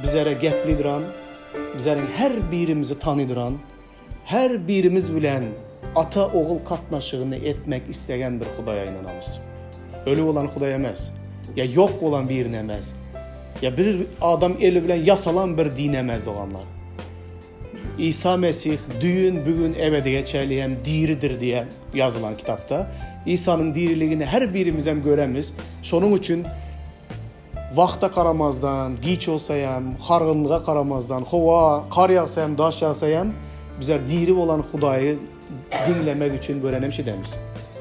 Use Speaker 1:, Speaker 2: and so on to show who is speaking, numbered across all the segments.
Speaker 1: bizlere gepli duran, bizleriň her birimizi tany duran, her birimiz bilen ata-ogul gatnaşygyny etmek islegen bir Hudaýa ynanamyz. Öli bolan Hudaý emes, ýa ýok bolan birine emes, ýa bir adam eli bilen ýasalan bir din emes doganlar. Isa Mesih düýn, bu gün, ebedige çenli hem diridir diýen ýazylan kitapda. Isanyň diriligini her birimizem göremiz. Şonuň üçin wagta garamazdan, giç bolsa hem, hargynlyga garamazdan, howa, gar ýagsa hem, daş ýagsa hem, bizler diri bolan Hudaýy diňlemek üçin görenem şidemiz,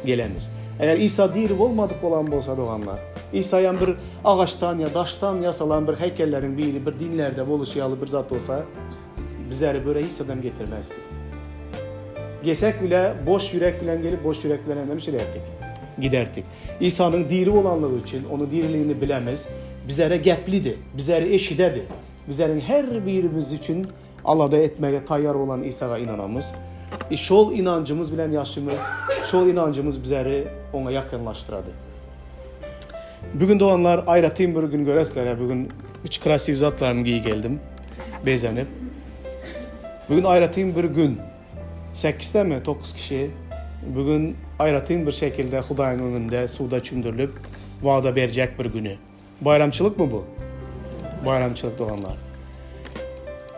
Speaker 1: gelemiz. Eger Isa diri bolmadyk bolan bolsa doganlar, Isa ýa bir agaçdan ýa daşdan ýasalan bir heýkelleriň biri bir dinlerde boluşy ýaly bir zat bolsa, bizleri böre hiç zadam getirmezdi. Gelsek bile boş ýürek bilen gelip boş ýürek bilen hem şiderdik, giderdik. Isanyň diri bolanlygy üçin onuň diriligini bilemiz, bizlere geplidi, bizleri eşidedi. Bizleriň her birimiz üçin Alada etmäge taýýar bolan Isaga ynanamyz. I şol ynanjymyz bilen ýaşymyz, şol ynanjymyz bizleri Oňa ýakynlaşdyrady. Bu gün doganlar aýratyn bir gün göresizler. Bu gün üç krasiw zatlarymy giý geldim. Bezenip. Bu gün aýratyn bir gün. Sekizde 9 kişi bu gün aýratyn bir şekilde Hudaýyň öňünde suwda çümdürilip wada berjek bir güni. Baýramçylykmy bu? Baýramçylyk doganlar.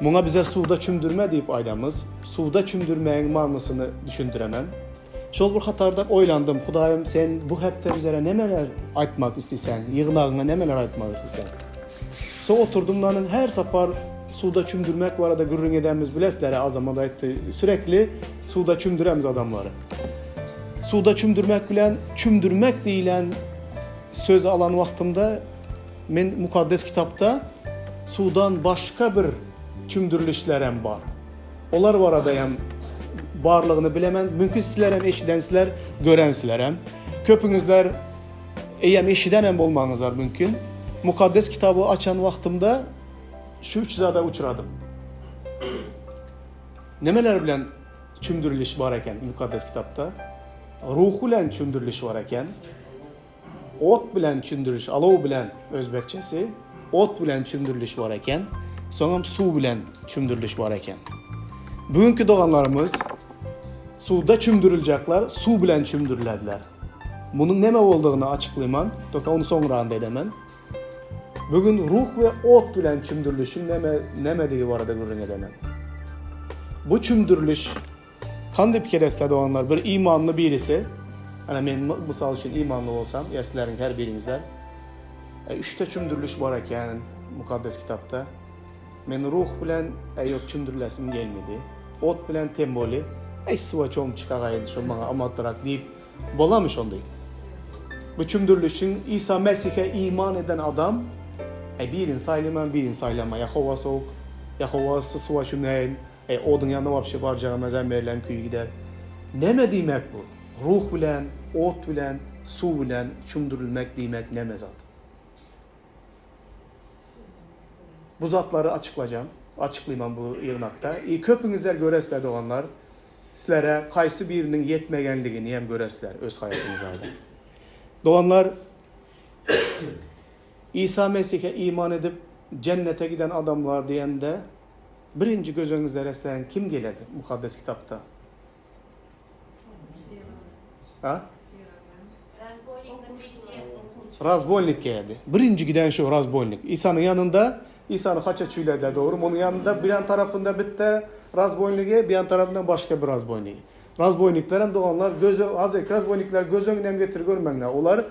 Speaker 1: Muňa bizler suwda çümdürme diýip aýdamyz. Suwda çümdürmegiň manysyny düşündiremem. Şol bir hatarda oýlandym, Hudaýym sen bu hepde bizlere nemeler aýtmak isleseň, ýygnagyňa nemeler aýtmak isleseň. Soň oturdym nanyň her sapar suwda çümdürmek barada gürrüň edenimiz bilesizler, Azamat aýtdy, sürekli suwda çümdüremiz adamlary. Suwda çümdürmek bilen çümdürmek diýilen Söz alan wagtymda men Mukaddes Kitapda suwdan başga bir çümdürilişlerem bar. Olar barada hem barlygyny bilemen. Mümkin sizler hem eşidensizler, görensizler hem. Köpüňizler eýýäm eşiden hem bolmagyňyzlar mümkin. Mukaddes Kitaby açan wagtymda şu üç zada uçradym. Nemeler bilen çümdüriliş bar eken Mukaddes Kitapda? Ruh bilen çümdüriliş bar eken. Ot bilen çümdüriliş, alow bilen özbekçesi, ot bilen çümdüriliş bar eken. Soňam suw bilen çümdüriliş bar eken. Bugünkü doganlarymyz suwda çümdüriljekler, suw bilen çümdürilediler. Munuň näme boldugyny açyklyman, toka ony soňranda edemen. Bugün ruh we ot bilen çümdürilişiň näme nämedigi barada gürrüň edemen. Bu çümdüriliş Kandy pikir etsle doganlar bir imanly birisi ana men mysal üçin imanly bolsam ýa sizleriň her biriňizler e, üçde çümdüriliş bar eken mukaddes kitapda men ruh bilen e, ýok çümdürilesim gelmedi ot bilen temboli eý suwa çomuk çykagaýyn şo maňa amatlyrak diýip bolamy şondy bu çümdürilişiň Isa Mesihe iman eden adam e birini saýlaman birini saýlama ýa howa sowuk ýa howa yssy suwa çümläýin Eý, oduň ýanyna wapşe barjagam özem berlem küýi gider. Neme diýmek bu? Ruh bilen, ot bilen, suw bilen çümdürilmek diýmek neme zat? Bu zatlary açyklajam, açyklymam bu ýygnakda. I köpüňizler göresizler doganlar, sizlere kaýsy biriniň ýetmegenligini hem göresizler öz haýatyňyzlarda. Doganlar, Isa Mesihe iman edip jennete giden adamlar diýende, Birinji göz öňüňizde resläň kim geledi Mukaddes Kitapda? Ha? Razbolnik geldi. Birinji giden şu razbolnik. Isanyň ýanynda Isany haça çüýlediler dogry. Onuň ýanynda bir ýan tarapynda bitte razbolnigi, bir ýan tarapynda başga bir razbolnigi. Razbolnikler hem doganlar göz hazirki razbolnikler göz öňüne hem getir görmäňler. Olar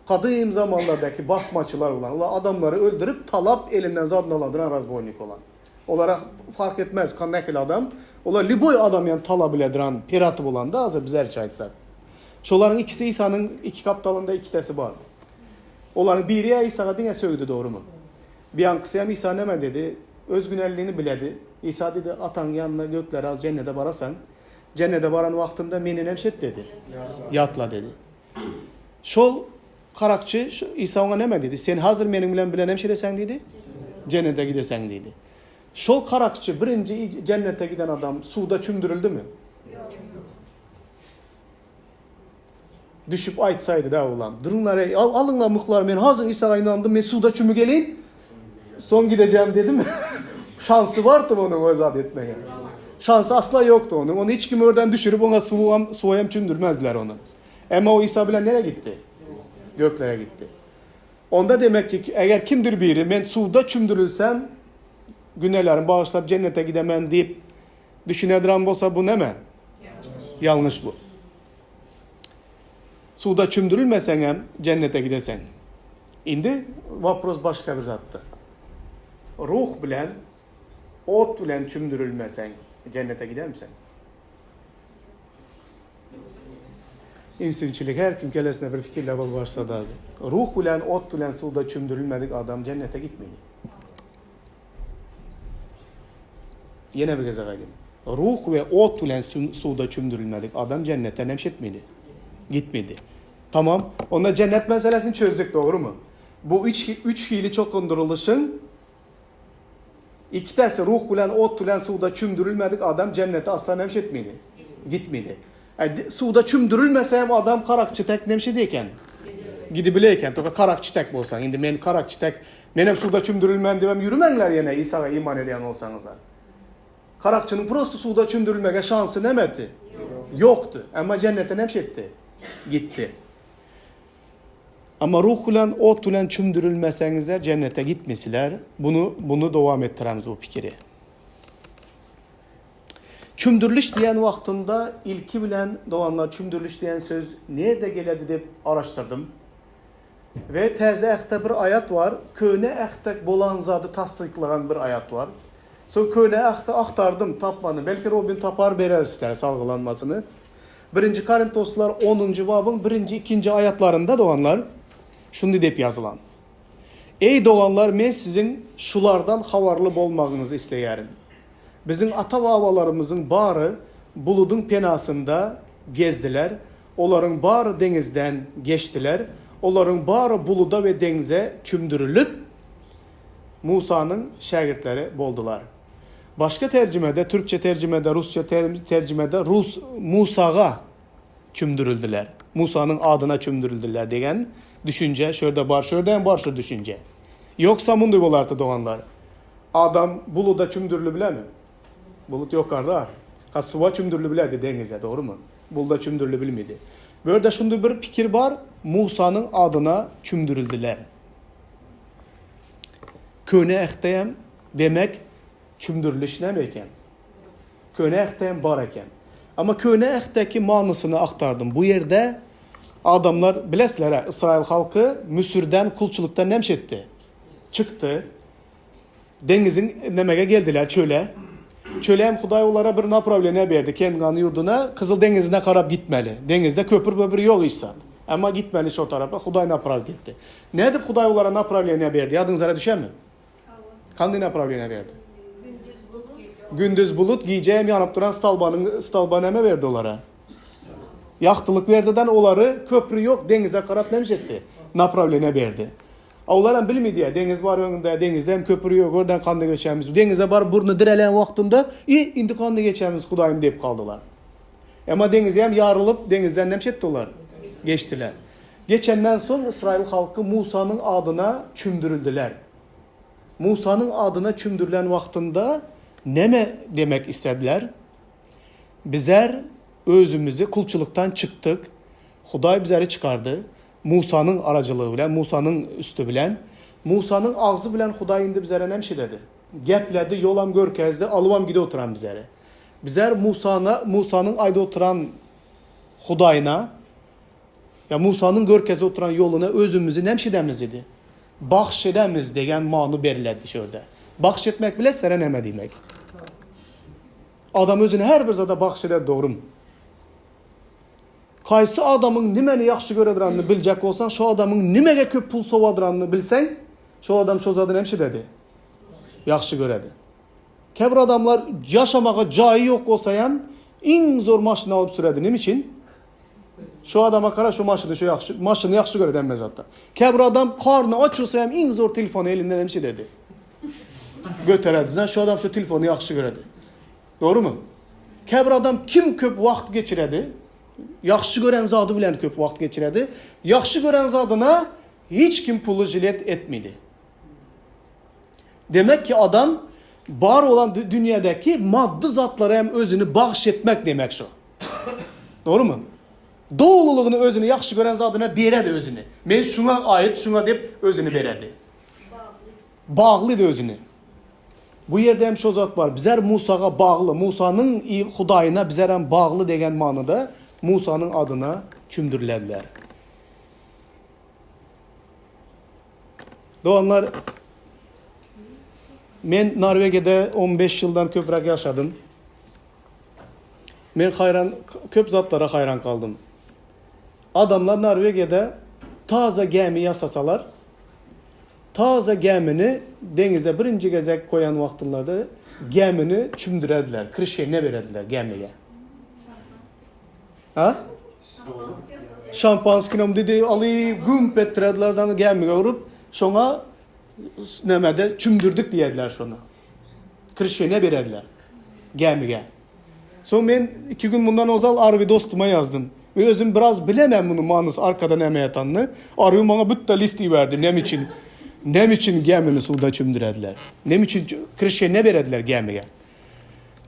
Speaker 1: gadym zamanlardaky basmaçylar bolan. Olar adamlary öldürip, talap elinden zadyny alandyran razbolnik bolan. Olara fark etmez kan nähili adam. Olar lýuboý adam ýan tala biledirän piraty bolanda hazir bizlerçe aýtsak. Şolaryň ikisi Isanyň iki gapdalynda ikitesi bar. Olaryň biri-ä Isaga diňe sögdi dogrymy? Biýankysy hem Isa näme dedi? Öz günäliligini biledi. Isa diýdi, Ataň ýanyna göklere az jennede barasaň. Jennede baran wagtynda menenem şet dedi. Ýatla dedi. Şol Karakçy Isa oňa näme diýdi? Sen hazir meniň bilen bile näme edeseň diýdi? Jennete gideseň diýdi. Şol karakçy birinji jennete giden adam suwda çümdürildimi? Düşüp aýtsaydy da olam. Duruňlar, al, alyňlar myhlary, men hazir Isaga ynandym, men suwda çümü geleýin. Soň gidejäm dedimi? Şansy bardy onuň o zat etmege. Şansy asla ýokdy onuň. Ony hiç kim örden düşürip oňa suwam, suwa hem çümdürmezdiler ony. Emma o Isa bilen nerä gitdi? Göklere gitdi. Onda demek ki, eger kimdir biri men suwda çümdürilsem, günälerim bagyşlap jennete gidemen diýip düşünedirän bolsa bu näme? Ýalňyş bu. Suwda çümdürilmeseňem jennete gideseň. Indi wopros başga bir zatda. Ruh bilen, ot bilen çümdürilmeseň jennete gidermiseň? Ümsümçilik her kim kellesine bir fikirler bolup başlady hazir. Ruh bilen, ot bilen suwda çümdürilmedik adam jennete gitmeli. Ýene bir gezek aýdayyn. Ruh we ot bilen suwda çümdürilmedik adam jennete nemş etmeli. Gitmedi. Tamam. Onda cennet meselesini çözdük dogrumy? Bu üç, üç hili çokundurylyşyň ikitesi ruh bilen ot bilen suwda çümdürilmedik adam jennete asla nemş etmeli. Gitmedi. E, suwda çümdürilmese hem adam karakçy tek nemş eken. Gidibile eken. Toka karakçy tek bolsaň. Indi men karakçy tek Menem suwda çümdürilmen diýibem ýürümäňler ýene Isaga iman edýän bolsaňyzlar. Karakçynyň prosto suwda çümdürilmege şansy nämedi? Ýokdy. Emma jennete näme etdi? Gitdi. Emma ruh bilen, ot bilen çümdürilmeseňizler jennete gitmesiler. Bunu bunu dowam etdiremiz bu pikiri. Çümdüriliş diýen wagtynda ilki bilen doganlar çümdüriliş diýen söz nirde geledi diýip araşdyrdym. We Täze Ähtde bir aýat bar, Köne Ähtde bolan zady tassyklagan bir aýat bar. Soň Köne Ähti agtardym, tapmadym. Belki Robin tapar berer ister salgylanmasyny. Birinji Korintoslylar onunjy babyň birinji, ikinji aýatlarynda doganlar şundy diýip ýazylan. Eý doganlar men siziň şulardan habarly bolmagyňyzy isleýärin. Biziň ata-babalarymyzyň bary buludyň penasynda gezdiler, Olaryň bary deňizden geçdiler, olaryň bary buluda we deňze çümdürilip, Musanyň şägirtleri boldular. Başga terjimede, türkçe terjimede, rusça terjimede rus Musaga çümdürildiler, Musanyň adyna çümdürildiler degen düşünje şu ýerde bar, şu ýerde hem bar şu düşünje. Ýogsa munday bolardy doganlar, adam buluda çümdürilibilermi? Bulut ýokarda. Ha suwa çümdürilibilerdi deňize, dogrumy? Buluda çümdürilibilmedi. Bu ýerde şunday bir pikir bar, Musanyň adyna çümdürildiler. Köne Ähtde hem demek çümdüriliş näme eken? Köne Ähtde hem bar eken. Amma Köne Ähtdäki manysyny agtardym. Bu ýerde adamlar bilesizler-ä, Ysraýyl halky Müsürden kulçulykdan näme etdi? Çykdy. Deňiziň nemege geldiler çöle. Çöle hem Hudaý olara bir naprawleniýe berdi. Kengan ýurduna Kyzyl deňizine garap gitmeli. Deňizde köpür-möpür ýok hiç zat. Emma gitmeli şo tarapa Hudaý naprawit etdi. Nädip Hudaý olara naprawleniýe berdi? Ýadyňyzara düşemi? Kandy naprawleniýe berdi? Gündiz bulut, gije hem ýanyp duran stolbanyň stolba näme berdi olara? Ýagtylyk berdiden olary köpri ýok deňize garap näme etdi? Naprawleniýe berdi. Olaram bilmedi, deňiz bar öňünde, deňizde hem köpri ýok, örden kanda geçämiz. Deňize baryp burny direlen wagtynda, I, indi kanda geçämiz, Hudaýym diýip galdylar. Emma deňiz hem ýarylyp, deňizden näme etdi olar? Geçdiler. Geçenden soň Ysraýyl halky Musanyň adyna çümdürildiler. Musanyň adyna çümdürilen wagtynda näme demek islediler? Bizler özümizi kulçulykdan çykdyk, Hudaý bizleri çykardy, Musanyň aracılıgy bilen, Musanyň üsti bilen. Musanyň agzy bilen Hudaý indi bizlere näme dedi? Gepledi, ýolam görkezdi, alybam gide oturan bizleri. Bizler Musana, Musanyň aýda oturan Hudaýyna, ýa Musanyň görkezip oturan ýoluna özümizi näme edemiz dedi? Bagş edemiz degen many beriledi şu ýerde. Bagş etmek bilesizler näme diýmek? Adam özüni her bir zada bagş eder dogrumy? Haýsy adamyň nimeni ýagşy görediranyny biljek bolsaň, şo adamyň nimege köp pul sowadyranyny bilseň, şol adam şo zady näme ededi? Ýagşy göredi. Käbir adamlar ýaşamaga jaýy ýok bolsa hem iň zor maşyny alyp süredi. Nime üçin? Şo adama gara şo maşyny şo ýagşy, maşyny ýagşy göredi hemme zatda. Käbir adam karny aç bolsa hem iň zor telefony elinden näme ededi? Göteredi. Şo adam şo telefony ýagşy göredi. Dogrumy? Käbir adam kim köp wagt geçiredi, ýagşy gören zady bilen köp wagt geçiredi, ýagşy gören zadyna hiç kim puly jilet etmedi. Demek ki adam bar bolan dünýädäki maddy zatlara hem özüni bagş etmek demek şo. Dogrumy? Dolulygyny özüni ýagşy gören zadyna beredi özüni. Men şuňa aýyt şuňa diýip özüni beredi. Baglydy özüni. Bu ýerde hem şo zat bar. Bizler Musaga bagly, Musanyň Hudaýyna bizler hem bagly degen manyda Musanyň adyna çümdürilediler. Doganlar, men Norwegiýada 15 ýyldan köpräk ýaşadym. Men haýran, köp zatlara haýran galdym. Adamlar Norwegiýada taza gämi ýasasalar, taza gämini deňize birinji gezek goýan wagtynlarda gämini çümdürerdiler, krişeniýe bererdiler gämige. Ha? Şampanskinem dedi, alyp gümp etdirerdiler da gämige urup, şoňa nämede çümdürdik diýerdiler şony. Krişeniýe bererdiler gämige. Soň men iki gün mundan ozal Arwi dostuma ýazdym. We özüm biraz bilemem muny manysy arkada näme ýatanyny. Arwi maňa bütte list iberdi näme üçin näme üçin gämini suwda çümdürediler. Näme üçin krişeniýe berediler gämige.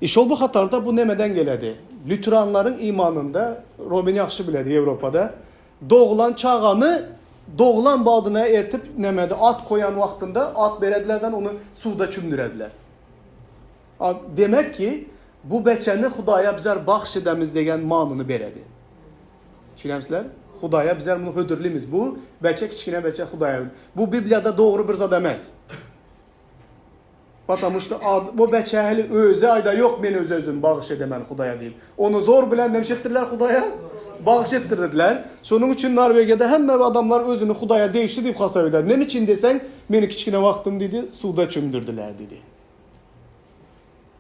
Speaker 1: E şol bu hatarda bu nämeden geledi? Lüteranlaryň imanynda Robin ýagşy biledi Ýewropada doglan çagany doglan badyna ertip nämede at koýan wagtynda at beredilerden ony suwda çümdürediler. A demek ki, bu beçeni Hudaýa bizler bagş edemiz degen manyny beredi. Düşünýämisizler? Hudaýa bizler muny hödürlimiz. Bu beçe kiçgine beçe Hudaýa. Bu Bibliýada dogry bir zat emes. Потому что bu beçe heli özi aýda ýok men öz özüm bagyş edemen Hudaýa diýip. Ony zor bilen näme etdirdiler Hudaýa? Bagyş etdirdiler. Şonuň üçin Norwegiýada hemme adamlar özüni Hudaýa degişli diýip hasap eder. Näme üçin deseň, meni kiçgine wagtym diýdi, suwda çümdürdiler diýdi.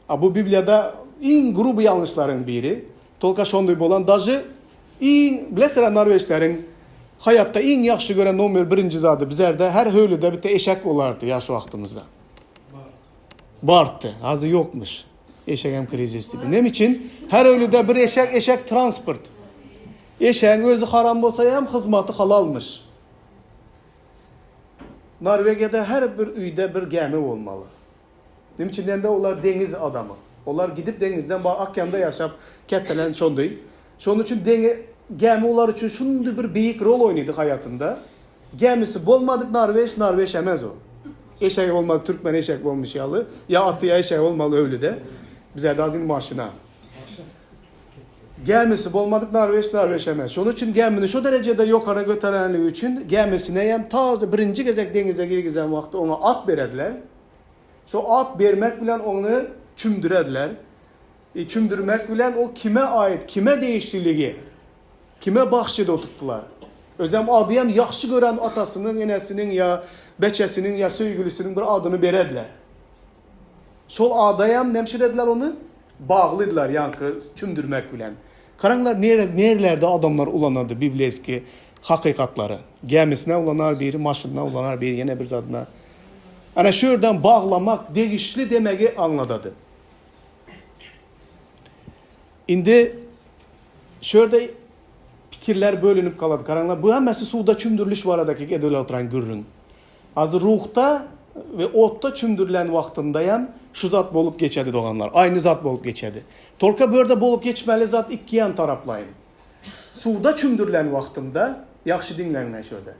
Speaker 1: A bu Bibliýada iň gruby ýalňyşlaryň biri. Tolka şonday bolan daže iň bilesizler norweçleriň haýatda iň ýagşy gören nomer birinji zady bizerde her höwlüde bitte eşek bolardy ýaş wagtymyzda. Bardy. Hazir ýokmuş. Eşek hem krizis diýip. Näme üçin? Her höwlüde bir eşek, eşek transport. Eşegiň özi haram bolsa hem hyzmaty halalmyş. Norwegiýada her bir öýde bir gämi bolmaly. Näme üçin diýende olar deňiz adamy. Olar gidip deňizden ba okeanda ýaşap ketdelen şondy. Şonuň üçin deňi gämi olar üçin şundy bir beýik rol oýnady haýatynda. Gämisi bolmadyk norwež norwež emez o. Eşegi bolmadyk türkmen eşek bolmuş ýaly. Ýa aty ýa eşegi bolmaly öwlüde. Bizlerde az indi maşyna. Gämisi bolmadyk norwež norwež emez. Şonuň üçin gämini şo derejede ýokara göterenligi üçin gämisine hem taze birinji gezek deňize girgizen wagty oňa at berediler. Şo at bermek bilen ony çümdürediler. E, çümdürmek bilen ol kime aýyt, kime degişliligi, kime bahş edip oturtdylar. Özem ady hem ýagşy gören atasynyň, enesiniň ýa beçesiniň ýa söýgülisiniň bir adyny berediler. Şol ada hem nemşirediler ony? Baglydylar ýaňky çümdürmek bilen. Garaňlar nerelerde adamlar ulanady bibleyski hakykatlary. Gämisine ulanar biri, maşynyna ulanar biri, ýene bir zadyna. Ana şu ýerden baglamak degişli demegi aňladady. Indi şu ýerde pikirler bölünip galady. Garaňlar bu hemmesi suwda çümdüriliş baradaky edilip oturan gürrüň. Hazir ruhda we otda çümdürilen wagtyndaýam şu zat bolup geçedi doganlar. Aýny zat bolup geçedi. Tolka bu ýerde bolup geçmeli zat ikiýan taraplaýyn. Suwda çümdürilen wagtynda, ýagşy diňläňler şu ýerde.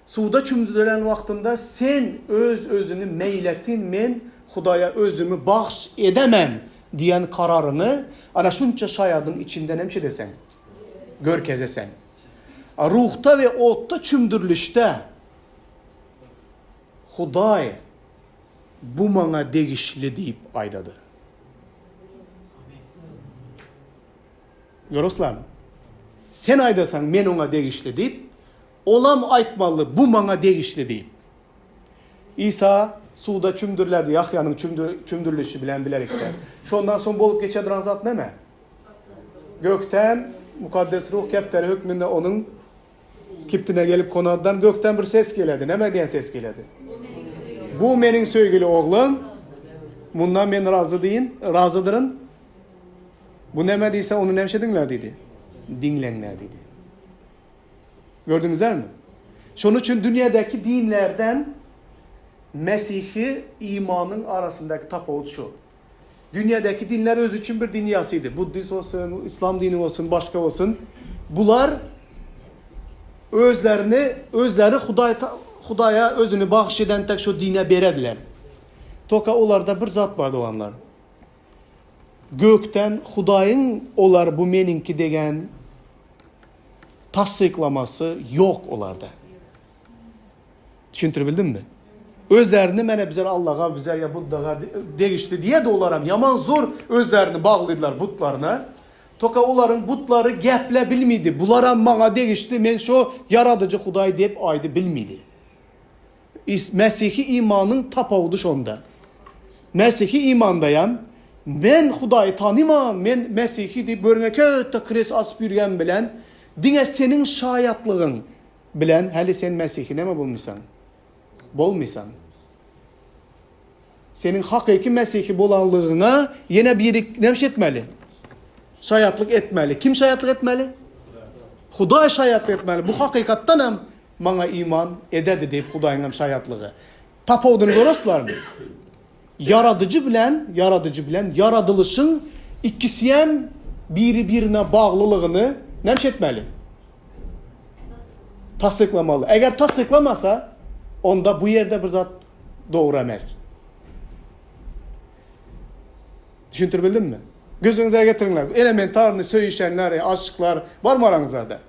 Speaker 1: Suwda çümdürilen wagtynda sen öz özüňi meýletin men Hudaýa özümi bagş edemen diýen kararyňy ana şunça şaýadyň içinde nemşe deseň? Görkezeseň. A ruhda we otda çümdürilişde Hudaý bu maňa degişli diýip aýdady. Görüslermi? Sen aýdasaň men oňa degişli diýip, olam aýtmaly bu maňa degişli diýip. Isa suwda çümdürilerdi Ýahýanyň çümdürilişi bilen bilelikde. Şondan soň bolup geçen duran zat näme? Gökden Mukaddes Ruh kepderi hökmünde onuň Kiptine gelip konardan gökden bir ses geledi. Näme diýen ses geledi? Bu meniň söýgüli oglum. Mundan men razy diýin, razydyryn. Bu näme diýse ony näme diňler diýdi. Diňleňler diýdi. Gördüňizlermi? Şonuň üçin dünýädäki dinlerden. Mesihi imanyň arasyndaky tapawut şu. Dünýädäki dinler özi üçin bir dünýäsidi. Buddist bolsun, islam dini bolsun, başga bolsun. Bular özlerini, özleri Hudaý Hudaýa özüni bagyş eden tek şu dine berediler. Toka olarda bir zat bar doganlar. Gökden Hudaýyň olar bu meniňki degen tassyklamasy ýok olarda. Düşündirip bildimmi? Özlerini mene bizler Allaha, bizler ya Buddaga degişli diýedi olaram. Ýaman zor özlerini baglydylar butlaryna. Toka olaryň butlary geple bilmidi. Bularam maňa degişli, men şo ýaradyjy Hudaý diýip aýdy bilmidi. Mesihi imanyň tapawudy şonda. Mesihi imandaýam, men Hudaýy tanyman, men mesihi diýip görüňe kötde kres asyp ýürgen bilen, diňe seniň şaýatlygyň bilen häli sen mesihi näme bolmysaň? Bolmysaň. Seniň hakyky mesihi bolanlygyňa ýene biri näme etmeli? Şaýatlyk etmeli. Kim şaýatlyk etmeli? Hudaý şaýatlyk etmeli. Bu hakykatdan hem maňa iman ededi diýip Hudaýyň hem şaýatlygy. Tapawudyny göresilermi? Ýaradyjy bilen, ýaradyjy bilen ýaradylyşyň ikisi hem biri-birine baglylygyny näme etmeli? Tassyklamaly. Eger tassyklamasa, onda bu ýerde bir zat dogry emes. Düşündirip bildimmi? Gözüňize getiriňler. Elementarny söýüşenler, aşyklar barmy araňyzlarda?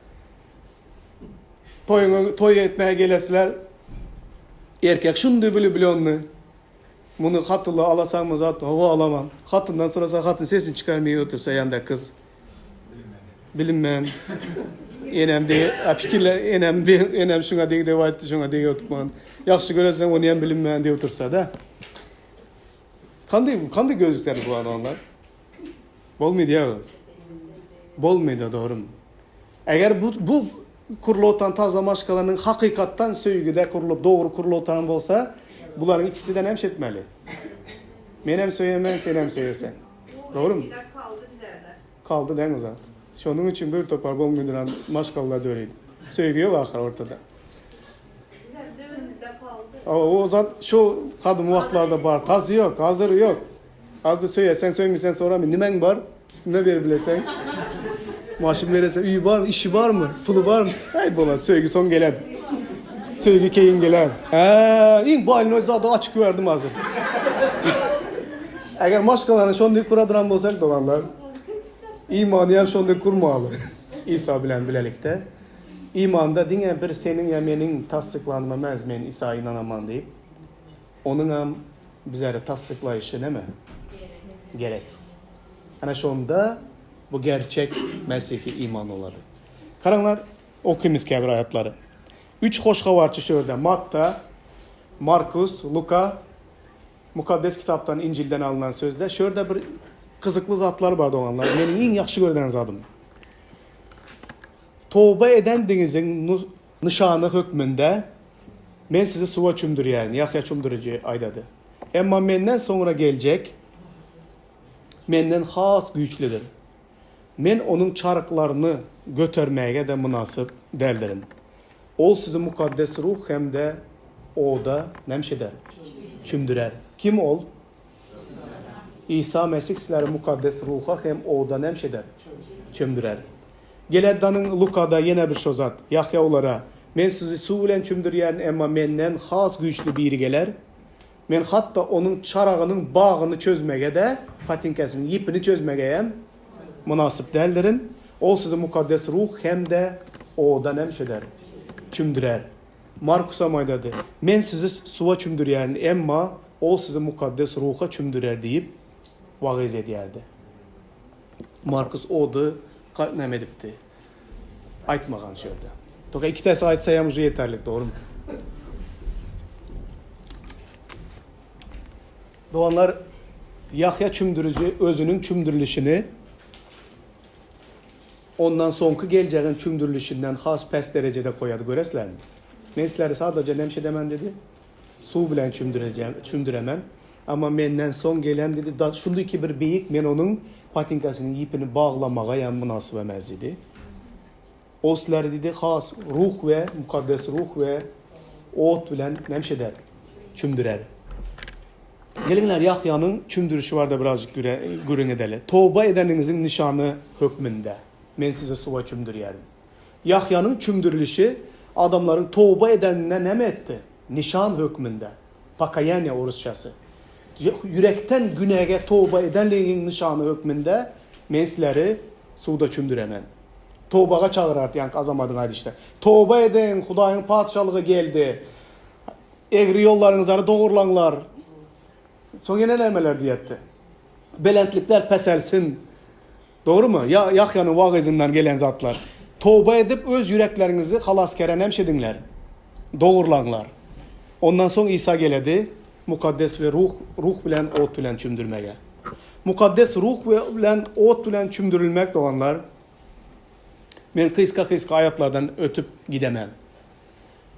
Speaker 1: Toýuňa toý etmäge gelesiler. Erkek şundy wlýublýonny. Muny hatylla alasaňmy zat, hawa alamam. Hatyndan sorasa hatyn sesini çykarmaý otursa ýanda kyz. Bilinmän. Enem de, a pikirler enem enem şuňa deg dep aýtdy, şuňa deg oturman. Ýagşy göreseň ony hem bilinmän diýip otursa da. Kandy kandy gözükser bu adamlar. Bolmaýdy ýa. Bolmaýdy dogry. Eger bu bu kurlup taza maşgalanyň hakykatdan söýgüde kurlup dogry kurlup bolsa, bularyň ikisi-de näme etmeli? Men hem söýemen, sen hem söýesen. Dogrymy?
Speaker 2: Kaldy bizede.
Speaker 1: Kaldy däň o zat. Şonuň üçin bir topar bolmaýdyran maşgalalar döreýdi. Söýgi ýok ahyr ortada.
Speaker 2: Bizler döwrümizde kaldy.
Speaker 1: O zat şu gadymy wagtlarda bar. Tazy ýok, hazir ýok. Hazir söýesen, söýmesen soramy, nimäň bar? Nime berip bileseň? Maşyn berese öýi barmy, işi barmy, puly barmy? Äý bolar, söýgi soň geler. Söýgi keýin geler. Hä, iň bolnoý zady açyk berdim hazir. Eger maşgalany şonday kuradyran bolsak doganlar, imany hem şonday kurmaly. Isa bilen bilelikde. Imanda diňe bir seniň ýa meniň tassyklanma emes, men Isa ynanaman diýip. Onuňam bizleri tassyklaýşy näme? Gerek. Ana şonda bu gerçek mesihi iman bolady. Garaňlar, okymyz käbir aýatlary. Üç hoş habarçy şu ýerde, Matta, Markus, Luka, Mukaddes Kitapdan, Injilden alnan sözler. Şu ýerde bir gyzykly zatlar bar doganlar. Meniň iň ýagşy görýän zadym. Toba edendigiňiziň nyşany hökmünde men sizi suwa çümdürýärin, Ýahýa çümdüriji aýdady. Emma menden soňra geljek menden has güýçlüdir. Men onuň çaryklaryny götermäge-de mynasyp däldirin. Ol sizi Mukaddes Ruh hem-de oda näme eder? Çümdürer. Kim ol? Isa Mesih sizleri Mukaddes Ruha hem oda näme eder? Çümdürer. Geleddanyň Lukada ýene bir şo zat. Ýahýa olara, Men sizi suw bilen çümdürýärin, emma menden has güýçli biri geler. Men hatda onuň çaragynyň bagyny çözmege-de, patinkasynyň ýipini çözmege hem mynasyp däldirin. Ol sizi Mukaddes Ruh hem-de oda näme eder? Çümdürer. Markusam aýdady, Men sizi suwa çümdürýärin, emma Ol sizi Mukaddes Ruha çümdürer diýip wagyz edýärdi. Markus ody näme edipdi? Aýtmagan şu ýerde. Toka ikitäsi aýtsa hem uje ýeterlik, dogrymy? Doganlar, Ýahýa çümdüriji özüniň çümdürilişini ondan soňky geljegiň çümdürilişinden has pes derejede goýady, göresizlermi? Men sizleri sadaja näme edemen dedi? Suw bilen çümdürejek, çümdüremen. Amma menden soň gelen dedi, da şundy ki bir beýik, men onuň patinkasynyň ýipini baglamaga ýam mynasyp emes dedi. Ol sizleri dedi, has Ruh we Mukaddes Ruh we ot bilen näme eder? Çümdürer. Geliňler Ýahýanyň çümdürişi barada birazjyk gürrüň edeli. Toba edeniňiziň nyşany hökmünde men sizi suwa çümdürýärin. Ýahýanyň çümdürilişi adamlaryň toba edenine näme etdi? Nyşan hökmünde. Pokaýaniýe orusçasy. Ýürekden günäge toba edenligiň nyşany hökmünde men sizleri suwda çümdüremen. Tobaga çagyrardy ýaňky Azamadyň aýdyşy. Toba ediň, Hudaýyň Patyşalygy geldi. Egri ýollaryňyzary dogurlaňlar. Soň ýene nämeler diýerdi? Belentlikler peselsin. Dogrumy? Ýa Ýahýanyň wagyzyndan gelen zatlar. Toba edip, öz ýürekleriňizi Halasgäre nemşediňler. Dogurlaňlar. Ondan soň Isa geledi, Mukaddes we Ruh, Ruh bilen ot bilen çümdürmege. Mukaddes Ruh we bilen ot bilen çümdürilmek doganlar, men kyska-kyska aýatlardan ötüp gidemen.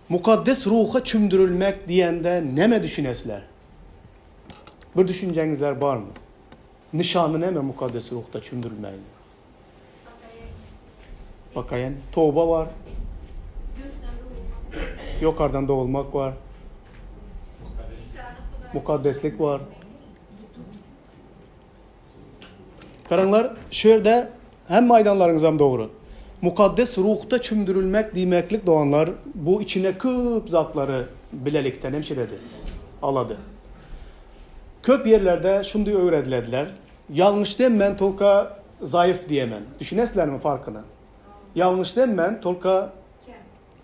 Speaker 1: Mukaddes Ruha çümdürilmek diýende näme düşünesler? Bir düşünjeňizler barmy? Nyşany näme Mukaddes Ruhda çümdürilmegiň? Bakaýyn. Toba bar. Ýokardan dogulmak bar. Mukaddeslik bar. Garaňlar, şu ýerde hemme aýdanlaryňyzam dogry. Mukaddes Ruhda çümdürilmek diýmeklik doganlar, bu içine köp zatlary bilelikde nemşededi, alady. Köp ýerlerde şundy öwredilediler. Ýalňyş demmen tolka zaýyf diýemen. Düşünesizlermi farkyny? Ýalňyş demmen tolka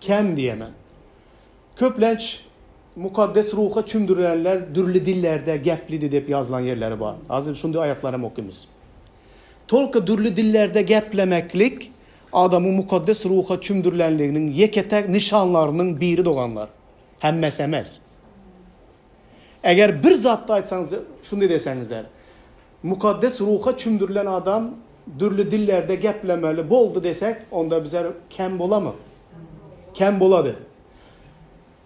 Speaker 1: kem diýemen. Köplenç Mukaddes Ruha çümdürilenler dürli dillerde geplidi diýip ýazylan ýerleri bar. Hazir şundy aýatlaram okymyz. Tolka dürli dillerde geplemeklik adamyň Mukaddes Ruha çümdürilenliginiň ýeke-täk nyşanlarynyň biri doganlar. Hemmesi emes. Eger bir zatda aýtsaňyz, şunday deseňizler, Mukaddes Ruha çümdürilen adam dürli dillerde geplemeli boldy desek, onda bizler kem bolamy? Kem bolady.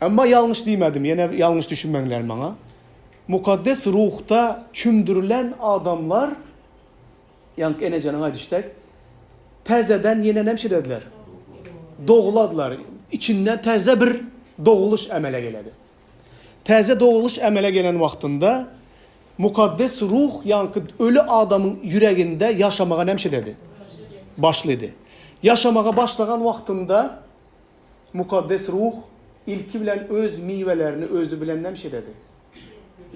Speaker 1: Emma ýalňyş diýmedim, ýene ýalňyş düşünmeňler maňa. Mukaddes Ruhda çümdürilen adamlar, ýaňky Enejanyň aýdyşy dek, täzeden ýene näme şedediler? Doguladylar. Içinden täze bir dogulyş emele geledi. Täze dogulyş emele gelen wagtynda Mukaddes Ruh ýaňky öli adamyň ýüreginde ýaşamaga näme şededi? Başlady. Ýaşamaga başlagan wagtynda Mukaddes Ruh ilki bilen öz miwelerini özi bilen näme şededi?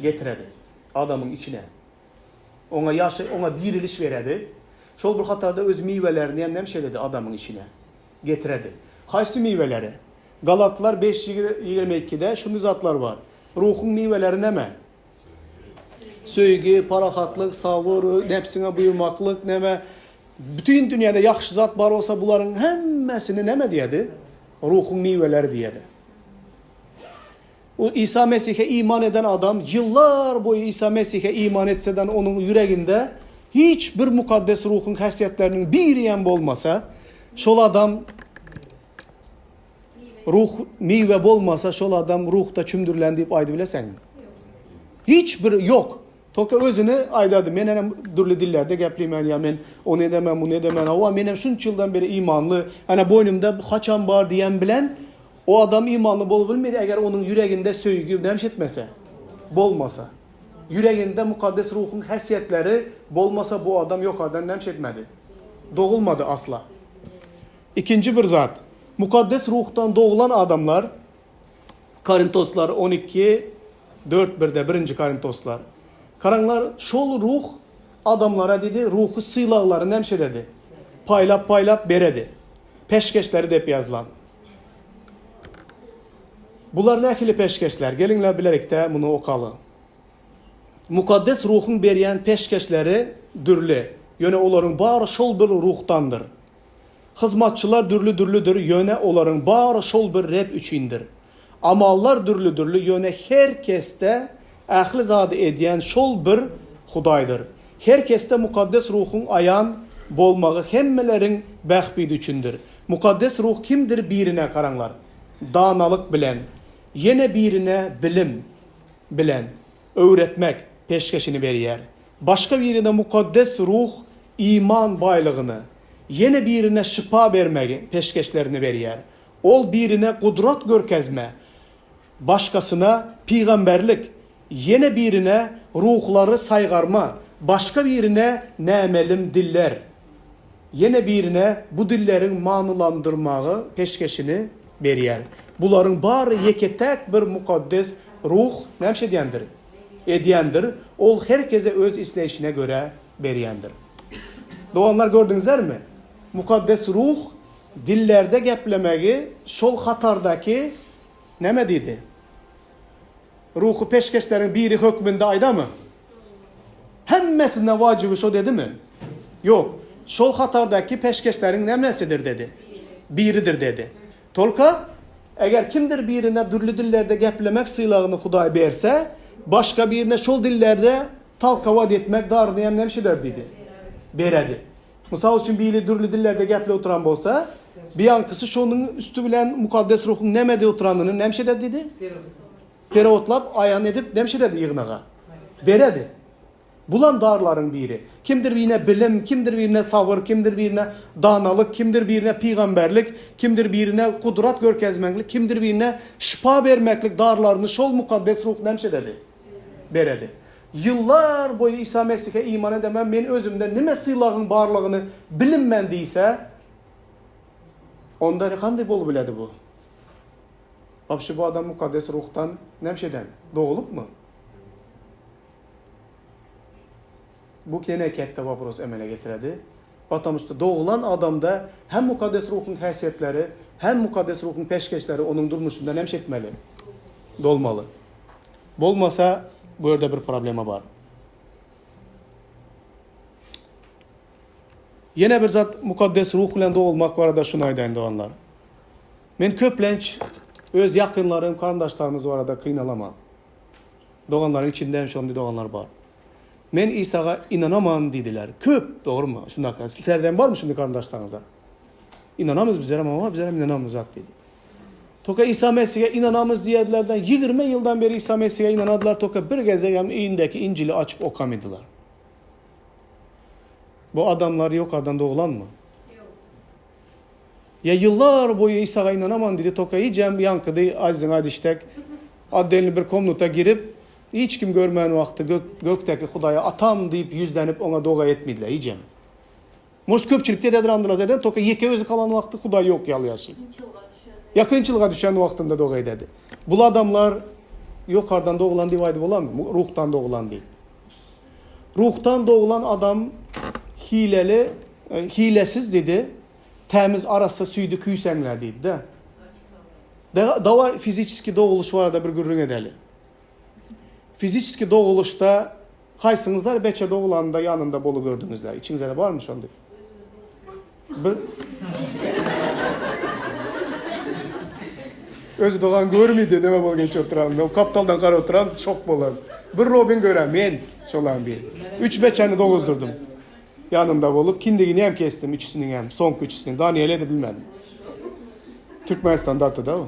Speaker 1: Getiredi adamyň içine. Oňa ýaşa, oňa diriliş beredi. Şol bir hatarda öz miwelerini hem näme şededi adamyň içine? Getiredi. Haýsy miweleri? Galatlar beş 22-de şundy zatlar bar. Ruhuň miweleri näme? Söýgi, parahatlyk, sabyr, nebsiňe buýurmaklyk, näme? Bütin dünýäde ýagşy zat bar bolsa bularyň hemmesini näme diýedi? Ruhuň miweleri diýedi. O Isa Mesihe iman eden adam ýyllar boýy Isa Mesihe iman etseden onuň ýüreginde hiç bir mukaddes ruhuň häsiýetleriniň biri hem bolmasa, şol adam Ruh miwe bolmasa şol adam ruhda çümdürilen diýip aýdybileseňmi? Hiç bir ýok. Tolka özüni aýdady. Men hem dürli dillerde gepleýmen ýa men ony edemen, muny edemen. Hawa, men hem şunça ýyldan beri imanly. Ana boýnumda haçam bar diýen bilen o adam imanly bolup bilmedi eger onuň ýüreginde söýgi näme etmese, bolmasa. Ýüreginde mukaddes ruhuň häsiýetleri bolmasa bu adam ýokardan näme etmedi? Dogulmady asla. Ikinji bir zat, Mukaddes Ruhdan doglan adamlar, Korintoslar 12, 4 birde, birinji Korintoslar. Garaňlar, şol Ruh adamlara diýdi, ruhy sylaglary nämşededi? Paýlap-paýlap beredi. Peşgeşleri dep ýazylan. Bular nähili peşgeşler? Geliňler bilelikde muny okaly. Mukaddes Ruhuň berýän peşgeşleri dürli, ýöne olaryň bary şol bir Ruhdandyr. Hyzmatçylar dürli-dürlüdir, ýöne olaryň bary şol bir Reb üçindir. Amallar dürli-dürli, ýöne her kesde ähli zady edýän şol bir Hudaýdyr. Her kesde Mukaddes Ruhuň aýan bolmagy hemmeleriň bähbidi üçindir. Mukaddes Ruh kimdir birine, garaňlar, danalyk bilen, ýene birine bilim bilen öwretmek peşgeşini berýär. Başga birine Mukaddes Ruh iman baýlygyny, ýene birine şypa bermegi peşgeşlerini berýär. Ol birine gudrat görkezme. Başgasyna pygamberlik, ýene birine ruhlary saýgarma, başga birine nämälim diller, ýene birine bu dilleriň manylandyrmagy peşgeşini berýär. Bularyň bary ýeke-täk bir mukaddes Ruh näme edýändir? Edýändir, ol her kese öz isleýşine görä berýändir. Doganlar gördüňizlermi? Mukaddes Ruh dillerde geplemegi şol hatardaky näme diýdi? Ruhy peşgeşleriň biri hökmünde aýdamy? Hemmesinden wajyby şo dedimi? Ýok. Şol hatardaky peşgeşleriň nämesidir dedi? Biridir dedi. Tolka, eger kimdir birine dürli dillerde geplemek sylagyny Hudaý berse, başga birine şol dillerde talkawat etmek daryny hem näme eder diýdi? Beredi. Mysal üçin biri dürli dillerde geplep oturan bolsa, biýankysy şonuň üsti bilen Mukaddes Ruhuň näme diýip oturanyny näme eder diýdi? Perewotlap aýan edip näme ederdi ýygnaga? Beredi. Bulam darlaryň biri. Kimdir birine bilim, kimdir birine sabyr, kimdir birine danalyk, kimdir birine pygamberlik, kimdir birine gudrat görkezmeklik, kimdir birine şypa bermeklik darlaryny şol Mukaddes Ruh näme ederdi? Beredi. Ýyllar boýy Isa Mesihe iman edemän, men özümde nime sylagyň barlygyny bilinmän diýse, onda kanday bolup biledi bu? Wapşe bu adam Mukaddes Ruhdan näme eden? Dogulypmy? Bu kene ketde wopros emele getiredi. Patamuşda dogulan adamda hem Mukaddes Ruhuň häsiýetleri, hem Mukaddes Ruhuň peşgeşleri onuň durmuşynda näme etmeli? Dolmaly. Bolmasa bu ýerde bir problema bar. Ýene bir zat Mukaddes Ruh bilen dogulmak barada şuny aýdaýyn doganlar. Men köplenç öz ýakynlarym, garyndaşlarymyz barada kynalaman. Doganlaryň içinde hem şondy doganlar bar. Men Isaga ynanaman diýdiler. Köp, dogrumy? Şundaka. Sizlerde hem barmy şundy garyndaşlaryňyzda? Ynanamyz bizlerem hawa, bizlerem ynanamyz zat diýdi. Toka Isa Mesihe ynanamyz diýerdilerden 20 ýyldan beri Isa Mesihe ynanadylar, toka bir gezek hem öýündäki Injili açyp okamydylar. Bu adamlar ýokardan doglanmy? Ýa ýyllar boýy Isaga ynanaman diýdi, toka hijem ýaňkydy aýzyňa aýdyşdek otdelny bir komnata girip, hiç kim görmän wagty gök, gökdäki Hudaýa Atam diýip ýüzlenip oňa doga etmediler hijem. Может köpçülikde ededrandylar zaten, toka ýeke özi kalan wagty Hudaý ýok ýaly ýaşy. Ýa kynçylyga düşen wagtynda doga ededi. Bul adamlar ýokardan doglan diýip aýdyp bolarmy? Ruhdan doglan diýip. Ruhdan doglan adam hileli, hilesiz diýdi. Tämiz arassa süýdi küýseňler diýdi-de. Dawa fiziçeski dogulyş barada bir gürrüň edeli. Fiziçeski dogulyşda haýsyňyzlar beçe dogulanda ýanynda bolu gördüňizler? Içiňizde barmy şondy? Bir Özi dogan görmedi neme bolup geçip oturan. O kaptaldan garap oturan şok bolan. Bir Robin gören men şolan bir. Üç beçeni doguzdurdum. Ýanynda bolup, kindigini hem kesdim, üçüsiniň hem, soňky üçüsiniň. Daniýeli de bilmedim. Türkmenistanda atdy-da o.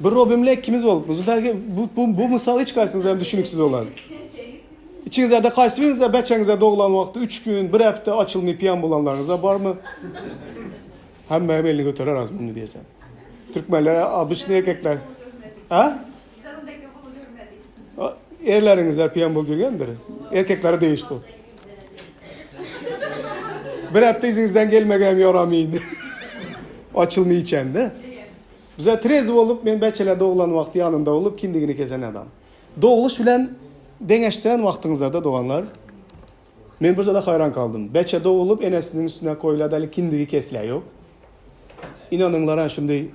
Speaker 1: Bir Robin bilen ikimiz bolupmyz. Bu, bu, bu mysal hiç kaýsyňyza hem düşüniksiz bolar. Içiňizde kaýsy biriňizde beçeňize doglan wagty 3 gün, bir hepde açylmy piýan bolanlaryňyza barmy? Hemme hem elini göterer az muny diýsem. Türkmenler obyçny erkekler. Ha? Erleriňizler piýan bolup ýörgendir. Erkeklere degişli. Bir hepde iziňizden gelmegem ýoramyn. Açylmy içende. Bize trez bolup, men beçeler doglan wagty ýanynda bolup, kindigini kesen adam. Dogluş bilen deňeşdiren wagtyňyzlarda doganlar, men bir zada haýran galdym. Beçe dogulup, enesiniň üstüne koýulýar, däli kindigi kesilýär, ýok. Inanyňlar, ha şunday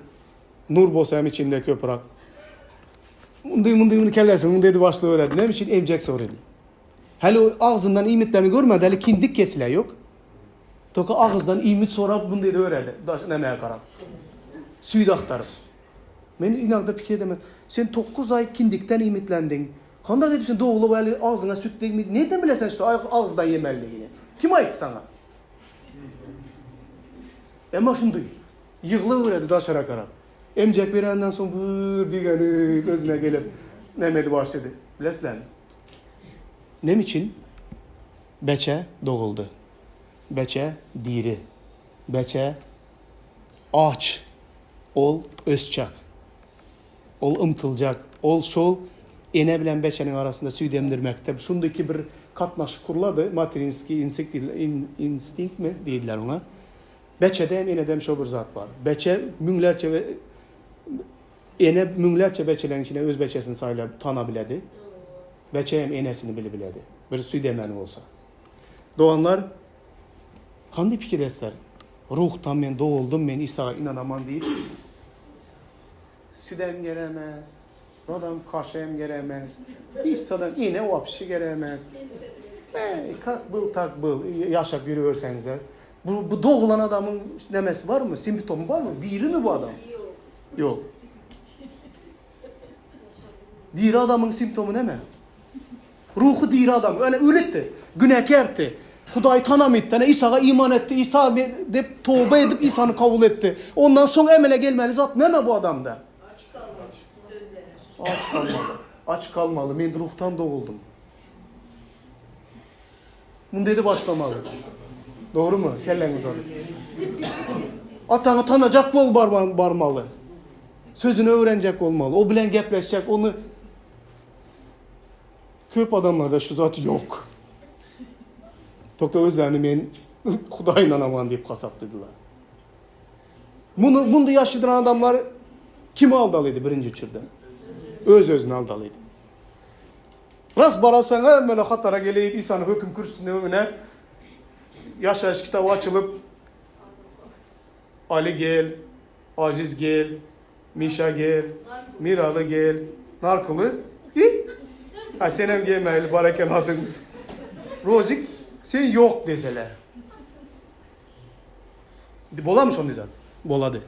Speaker 1: nur bolsa hem içinde köpürak. Munday munday muny kellesini munday edip başlaberedi. Näme üçin emjek sorady. Häli o agzyndan iýmitlerini görmedi, häli kindik kesilýär, ýok. Toka agyzdan iýmit sorap munday ediberedi, daş nämäge garap. Süýt aktaryp. Men inagda pikir edemen. Sen 9 aý kindikden iýmitlendiň. Kandak edip sen doglup häli agzyňa süt degmedi. Nerden bilesen işte agyzdan ýemeliligini? Kim aýtdy saňa? Emma şunday. Ýyglaberedi daşara garap. Emjek berenden soň bür diýgeni özüne gelip näme edip başlady. Bilesizlermi? Näme üçin? Beçe doguldy. Beçe diri. Beçe aç. Ol ösjek. Ol ymtyljak. Ol şol ene bilen beçeniň arasynda süýt emdirmekde şundyky bir gatnaşyk gurlady, materinskiý instinkt instinktmi diýdiler oňa. Beçede hem enede hem şo bir zat bar. Beçe müňlerçe ene müňlerçe beçeleriň içinde öz beçesini saýlap tanabiledi. Beçe hem enesini bilibiledi. Bir süýt emeni bolsa. Doganlar, kandy pikir etsler? Ruhdan men doguldym, men Isaga ynanaman diýip, südem geremez, zadam kaşa hem geremez, hiç zadam ene wapşi geremez. Eý, kak byl tak byl, ýaşap ýörüberseňizler. Bu, bu dogulan adamyň nemesi barmy, simptomy barmy? Dirimi bu adam?
Speaker 2: Ýok.
Speaker 1: Ýok. Diri adamyň simptomy näme? Ruhy diri adam, ýöne ölüpdi, günäkärdi. Hudaýy tanamypdy, ýöne Isaga iman etdi, Isa diýip toba edip Isany kabul etdi. Ondan soň emele gelmeli zat näme bu adamda?
Speaker 2: Aç galmaly sözlere.
Speaker 1: Aç galmaly. Aç galmaly. Men ruhdan doguldym. Muny dedi başlamaly. Dogrumy? Kelläňi uzadyp. Ataňy tanajak bol barmaly. Sözüni öwrenjek bolmaly. O bilen gepleşjek, ony Köp adamlarda şu zat ýok. Toka özlerini men Hudaýa ynanaman diýip hasapladylar. Muny munda ýaşadyran adamlar kimi aldalydy birinji üçürde? Öz-özüni aldalydy. Ras barasaň hemmele hatara gelip Isanyň höküm kürsüsiniň öňüne ýaşaýyş kitaby açylyp Ali gel, Aziz gel, Mişa gel, Miraly gel, Narkuly, hi? Ha senem gelmäýli bar eken adyň. Rozik, sen ýok deseler. Indi bolamy şonday zat? Bolady.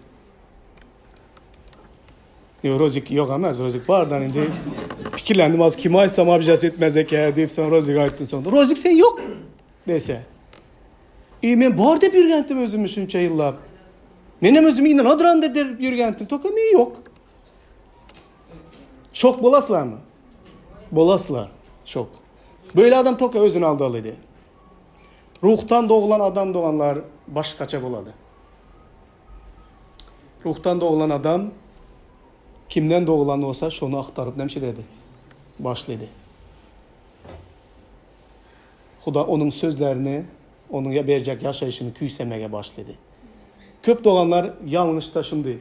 Speaker 1: Ýok, Rozik ýok emez, Rozik bardan indi pikirlendim az kime aýtsam obijat etmez eken diýip soň Rozige aýtdym soň. Rozik sen ýok dese. E men bar dep ýürgendim özümi şunça ýyllap. Menem özümi ynanadyryn dep ýürgendim. Toka men ýok. Şok bolaslarmy? Bolaslar. Şok. Böyle adam toka özüni aldalydy. Ruhdan doglan adam doganlar başgaça bolady. Ruhdan doglan adam kimden doglan bolsa şony aktaryp näme ededi? Başlady. Hudaý onuň sözlerini, onuň berjek ýaşaýşyny küýsemege başlady. Köp doganlar ýalňyşda şundy.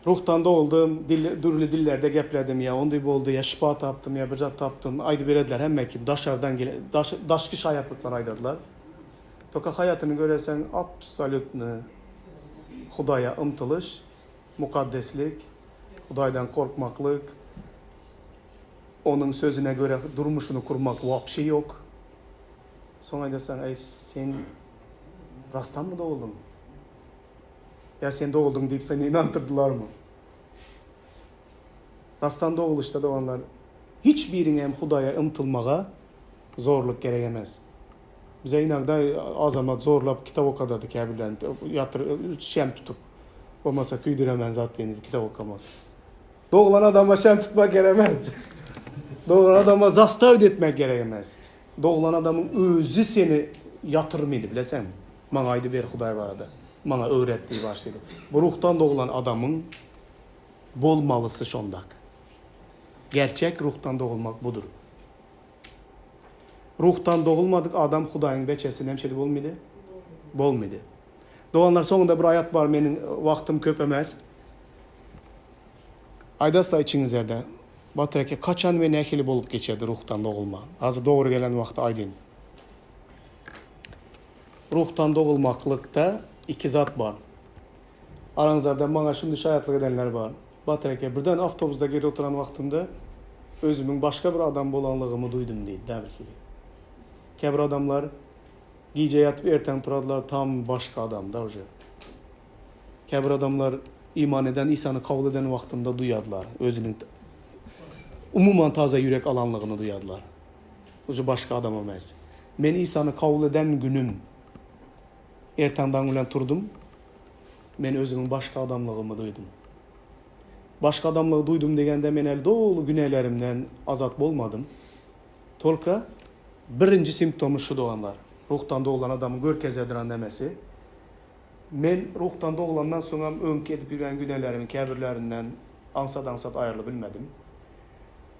Speaker 1: Ruhdan doguldym, dil, dürli dillerde gepledim, ýa ondy boldy, ýa şypa tapdym, ýa bir zat tapdym. Aýdyp berediler hemme kim, daşardan gele, daş, daşky şaýatlyklar aýdadylar. Toka haýatyny göreseň, absolýutny Hudaýa ymtylyş, mukaddeslik, Hudaýdan gorkmaklyk, Onuň sözüne görä durmuşyny kurmak wapşe ýok. Soň aýdarsaň, Äý, sen rastdanmy doguldyň? Ýa sen doguldyň diýip seni ynandyrdylarmy? Rastdan dogulyşda doganlar, hiç biriňe hem Hudaýa ymtylmaga zorluk gerek emes. Bize inagda Azamat zorlap kitap okadady käbirlerini ýatyr şem tutup. Bolmasa küýdüremen zat diýen kitap okamaz. Doglan adama şem tutmak gerek emes. Doglan adama zastaw etmek gerek emes. Doglan adamyň özi seni ýatyrmydy bileseňmi? Maňa aýdyber Hudaý barada. Maňa öwret diýip başlady. Bu ruhdan doglan adamyň bolmalysy şondak. Gerçek ruhdan dogulmak budur. Ruhdan dogulmadyk adam Hudaýyň beçesi nemşedi bolmydy? Bolmydy. Doganlar soňunda bir aýat bar meniň wagtym köp emes. Aýdasla içiňizlerde Batyr eke kaçan we nähili bolup geçerdi ruhdan dogulma? Hazir dogry gelen wagty aýdyn. Ruhdan dogulmaklykda iki zat bar. Araňyzlarda maňa şuny şaýatlyk edenler bar. Batyr eke birden awtobusda gelip oturan wagtymda özümiň başga bir adam bolanlygymy duýdum diýdi da birhili. Käbir adamlar gije ýatyp erteň turadylar tam başga adam da uje. Käbir adamlar iman eden Isany kabul eden wagtynda duýadylar özüniň umuman taze ýürek alanlygyny duýadylar. Uje başga adam emes. Men Isany kabul eden günüm erteň daň bilen turdum. Men özümiň başga adamlygymy duýdum. Başga adamlygy duýdum degende men äli doly günälerimden azat bolmadym. Tolka birinji simptomy şu doganlar. Ruhdan doglan adamyň görkezediran nemesi. Men ruhdan doglandan soňam öňki edip ýören günälerimiň käbirlerinden. Aňsat-aňsat aýrylyp bilmedim.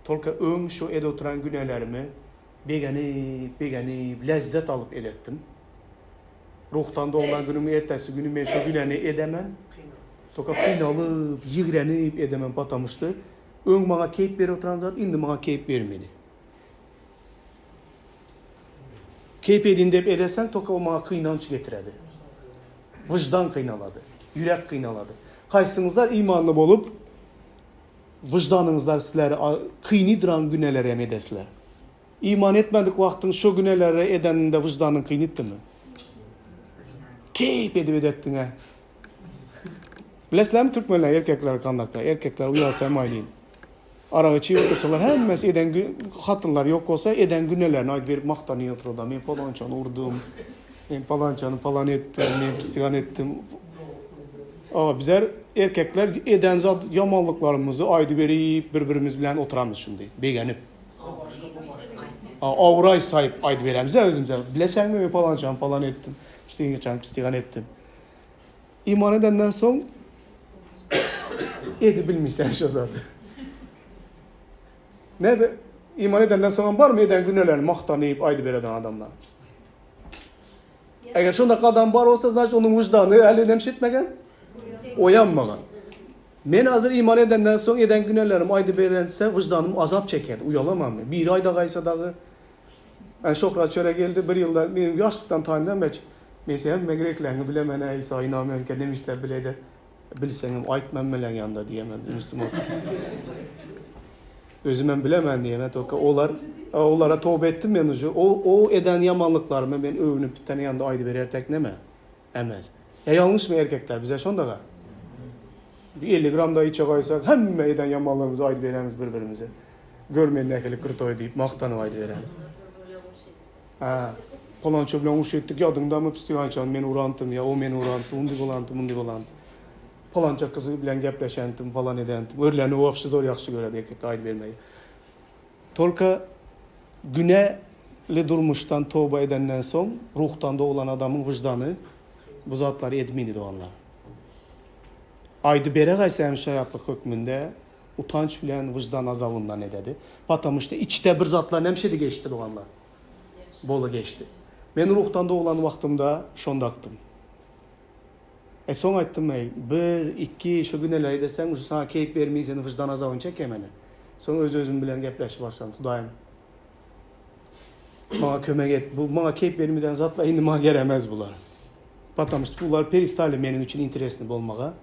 Speaker 1: Tolka öň şu edip oturan günälerimi begenip, begenip, lezzet alyp edetdim. Ruhdan doglan günüň ertesi güni men şo günäni edemen. Toka gynalyp, ýigrenip edemen patamyşdy. Öň maňa keýp berip oturan zat indi maňa keýp bermedi. Keýp edin dep edeseň toka o maňa kynanç getiredi. Wyždan kynalady. Ýürek kynalady. Kaýsyňyzlar imanly bolup, wyždanyňyzlar sizleri kyny duran güneleri hem edesizler. Iman etmedik wagtyň şo güneleri edeniňde wyždanyň kynytdymy? Keýp edip edetdiň-ä. Bilesizlermi türkmenler erkekler kandaka, erkekler uýalsa hem aýdyn. Arak içip otursalar hemmesi eden hatynlar ýok bolsa eden günelerini aýdyp berip magtanyp oturarlar. Men palançany urdum, men palançany palan etdim, men pistigan etdim. Awa bizler erkekler eden zat ýamanlyklarymyzy aýdyp berip bir-birimiz bilen oturamyz şundi begenip. Awraý saýyp aýdyp beremiz özümize. Bileseňmi men palançany palan etdim, pistigançany pistigan etdim. Iman edenden soň edip bilmeýsen şo zady. Näme iman edenden soň barmy eden günälerini magtanyp aýdyp bereden adamlar? Eger şonda adam bar bolsa, значит onuň wyždany hali näme etmegen? Oýanmagan. Men hazir iman edenden soň eden günälerimi aýdyp berense, wyždanym azap çeker, uýalamam men. Biri aýda gaýsa dagy Yani Şohrat çöre geldi bir ýylda meniň ýaşlykdan tanýan meç. Men sen hemme grekleňi bilemen ä Isa ynanmaýanka neme isläp bilede. Bilseňem aýtma hemmeleň ýanynda diýemen ünsüm otur. Özümem bilemen diýemen toka olar olara toba etdim men uje. O o eden ýamanlyklarymy men öwünip bitene ýanynda aýdyp berertek neme? Emez. Ýa ýalňyşmy erkekler bize şondaga. Bir 50 gram da içe gaýsak hemme eden ýamanlygymyzy aýdyp beremiz bir birimize. Gör men nähili krutoý diýip magtanyp aýdyberemiz. Hä, palança bilen uruş etdik, ýadyňdamy pstigançany men urantym, ýa o meni urantdy, undy bolanty, mundy bolanty. Palança gyzy bilen gepleşentim, palan edentim. Örläni wapşe zor ýagşy göredi erkekler aýdybermegi. Tolka günäli durmuşdan toba edenden soň ruhdan doglan adamyň wyždany bu zatlary edmedi doganlar. Aýdyberegaýsa hem şaýatlyk hökmünde Utanç bilen wyždan azabyndan ededi. Patamu şda içde bir zatlar nämşedi geçdi doganlar. Bola geçdi. Men ruhdan doglan wagtymda şondakdym. E soň aýtdym eý bir, iki şo güneler edeseň uje saňa keýp bermeý seni wyždan azabyny çekemeli. Soň öz özüm bilen gepleşip başladym. Hudaýym maňa kömek et. Bu maňa keýp bermeden zatlar indi maňa geremez bular. Patamu şda bular peristali meniň üçin interesni bolmaga.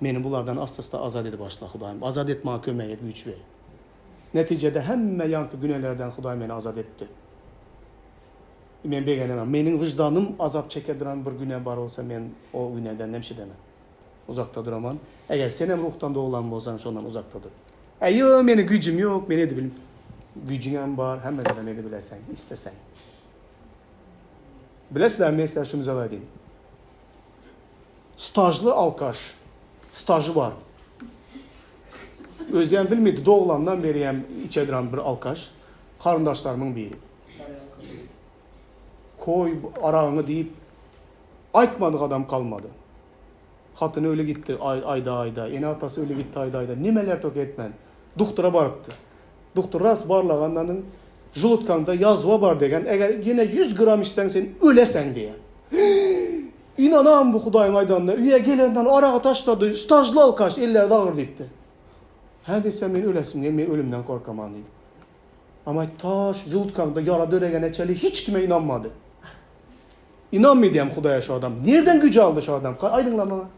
Speaker 1: Meni bulardan assa-sta azat edip başla, Hudaýym. Azat et, maňa kömek et, güýç ber. Netijede hemme ýaňky günelerden Hudaý meni azat etdi. Men begenemem. Meniň wyždanym azap çekeduran bir güne bar bolsa, men o güneden nemşedemen. Uzakda duraman. Eger senem ruhdan doglan bolsaň, şondan uzakda dur. Äý, ýo, meniň güýjüm ýok, men edibil. Güýjüňem bar, hemme zadam edibilerseň, isleseň. Bilesizlermi, men sizlere şuny zat aýdayyn. Stažly alkaş. Stažy bar. Özem bilmedi doglandan beri hem içediran bir alkaş. Garyndaşlarymyň biri. Koý aragyňy diýip aýtmadyk adam kalmady. Hatyny öli gitdi aýda aýda, ene-atasy öli gitdi aýda aýda. Nimeler tok etmän. Duhtura barypdy. Duhtur ras barlagandan žulutkaňda ýazwa bar degen, eger ýene 100 gram içseň sen öleseň diýen. Ynanam bu Hudaýyň aýdanyna. Öýe gelenden aragy taşlady. Stažly alkaş, elleri agyr diýipdi. Hä diýsem men ölesim gelmeýär, men ölümden gorkaman diýdi. Ama taş žultkaňda ýara döregene çenli hiç kime ynanmady. Ynanmy diýem Hudaýa şu adam. Nirden güýç aldy şu adam? Aýdyňlar maňa.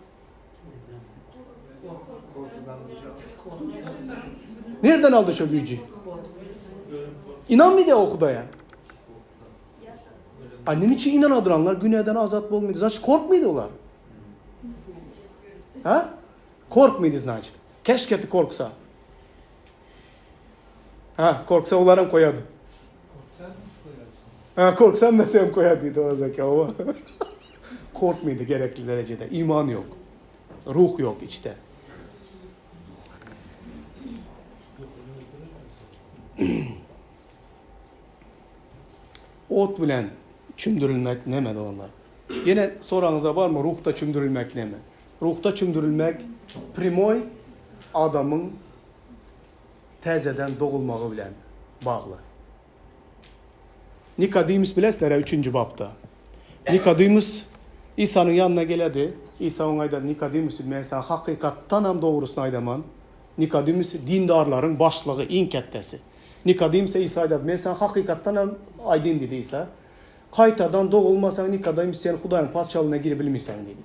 Speaker 1: Nirden aldy şu güýji? Ynanmy diýe o Hudaýa? A nime üçin ynanadyranlar günäden azat bolmaýdy? Значит, korkmaýdy olar. Ha? Korkmaýdy, значит. Keşke korksa. Ha, korksa olar hem koýady. Ha, korksa mesela hem koýady diýdi Oraz aka. Owa. Korkmaýdy gerekli derejede. Iman ýok. Ruh ýok içde. Ot bilen çümdürilmek näme doganlar? Ýene soragyňyza barmy ruhda çümdürilmek näme? Ruhda çümdürilmek primoý. adamyň täzeden dogulmagy bilen bagly. Nikodemus bilesizler-ä üçünji bapda. Nikodemus Isanyň ýanyna geledi. Isa oňa aýdar, Nikodemus, men saňa hakykatdanam dogrusyny aýdaman. Nikodemus dindarlaryň başlygy, iň ketdesi. Nikodemuse Isa aýdar, men saňa hakykatdanam aýdyn diýdi Isa. Gaýtadan dogulmasaň, Nikodemus, sen Hudaýyň Patyşalygyna girip bilmeýsäň diýdi.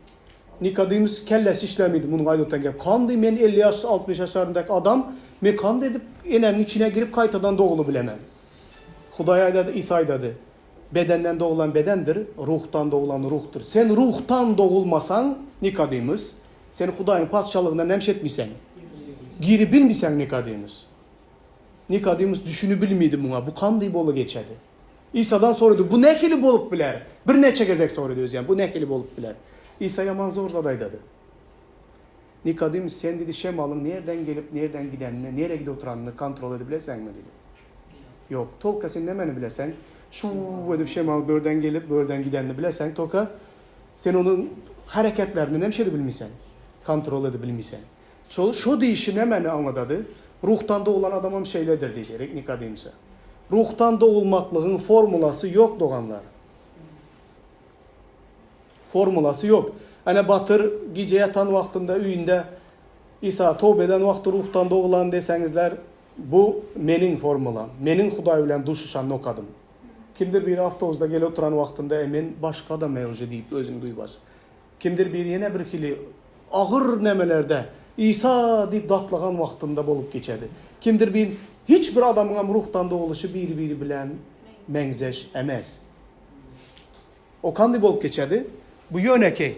Speaker 1: Nikodemus kellesi işlemedi munuň aýdyp oturan gep. Kandy men 50 ýaş, 60 ýaşlaryndaky adam, men kandy edip enemiň içine girip gaýtadan dogulup bilemen. Hudaý aýdady, Isa aýdady, Bedenden doglan bedendir, ruhdan doglan ruhdur. Sen ruhdan dogulmasaň, Nikodemus, sen Hudaýyň Patyşalygyna näme etmeýsäň? Girip bilmeýsäň, Nikodemus. Nikodemus düşünibilmedi muňa, bu kandy bolup geçedi? Isadan sorady, Bu nähili bolup biler? Birnäçe gezek sorady özem, Bu nähili bolup biler? Isa ýaman zor zat aýdady. Nikodemus, sen diýdi, şemalyň nirden gelip, nirden gidenini, nirä gidip oturanyny kontrol edip bileseňmi? diýdi. Ýok. Tolka sen nämeni bileseň? Şuw edip şemal börden gelip, börden gidenini bileseň, toka sen onuň hereketlerini näme şeýle bilmeýseň? Kontrol edip bilmeýseň. Şol şo diýişi nämeni aňladady? Ruhdan doglan adamam şeýledir diýdi Nikodemse. Ruhdan dogulmaklygyň formulasy ýok doganlar. Formulasy ýok. Ene Batyr gije ýatan wagtynda öýünde Isa toba eden wagty ruhdan doglan deseňizler, bu meniň formulam. Meniň Hudaý bilen duşuşan nokadym. Kimdir biri awtobusda gelip oturan wagtynda e men başga adam uje diýip özüňi duýup başla. Kimdir biri ýene bir hili agyr nemelerde Isa diýip datlagan wagtynda bolup geçedi. Kimdir bir hiç bir adamyňam ruhdan dogulyşy biri-biri bilen meňzeş emes. O kandy bolup geçedi? Bu ýönekeý.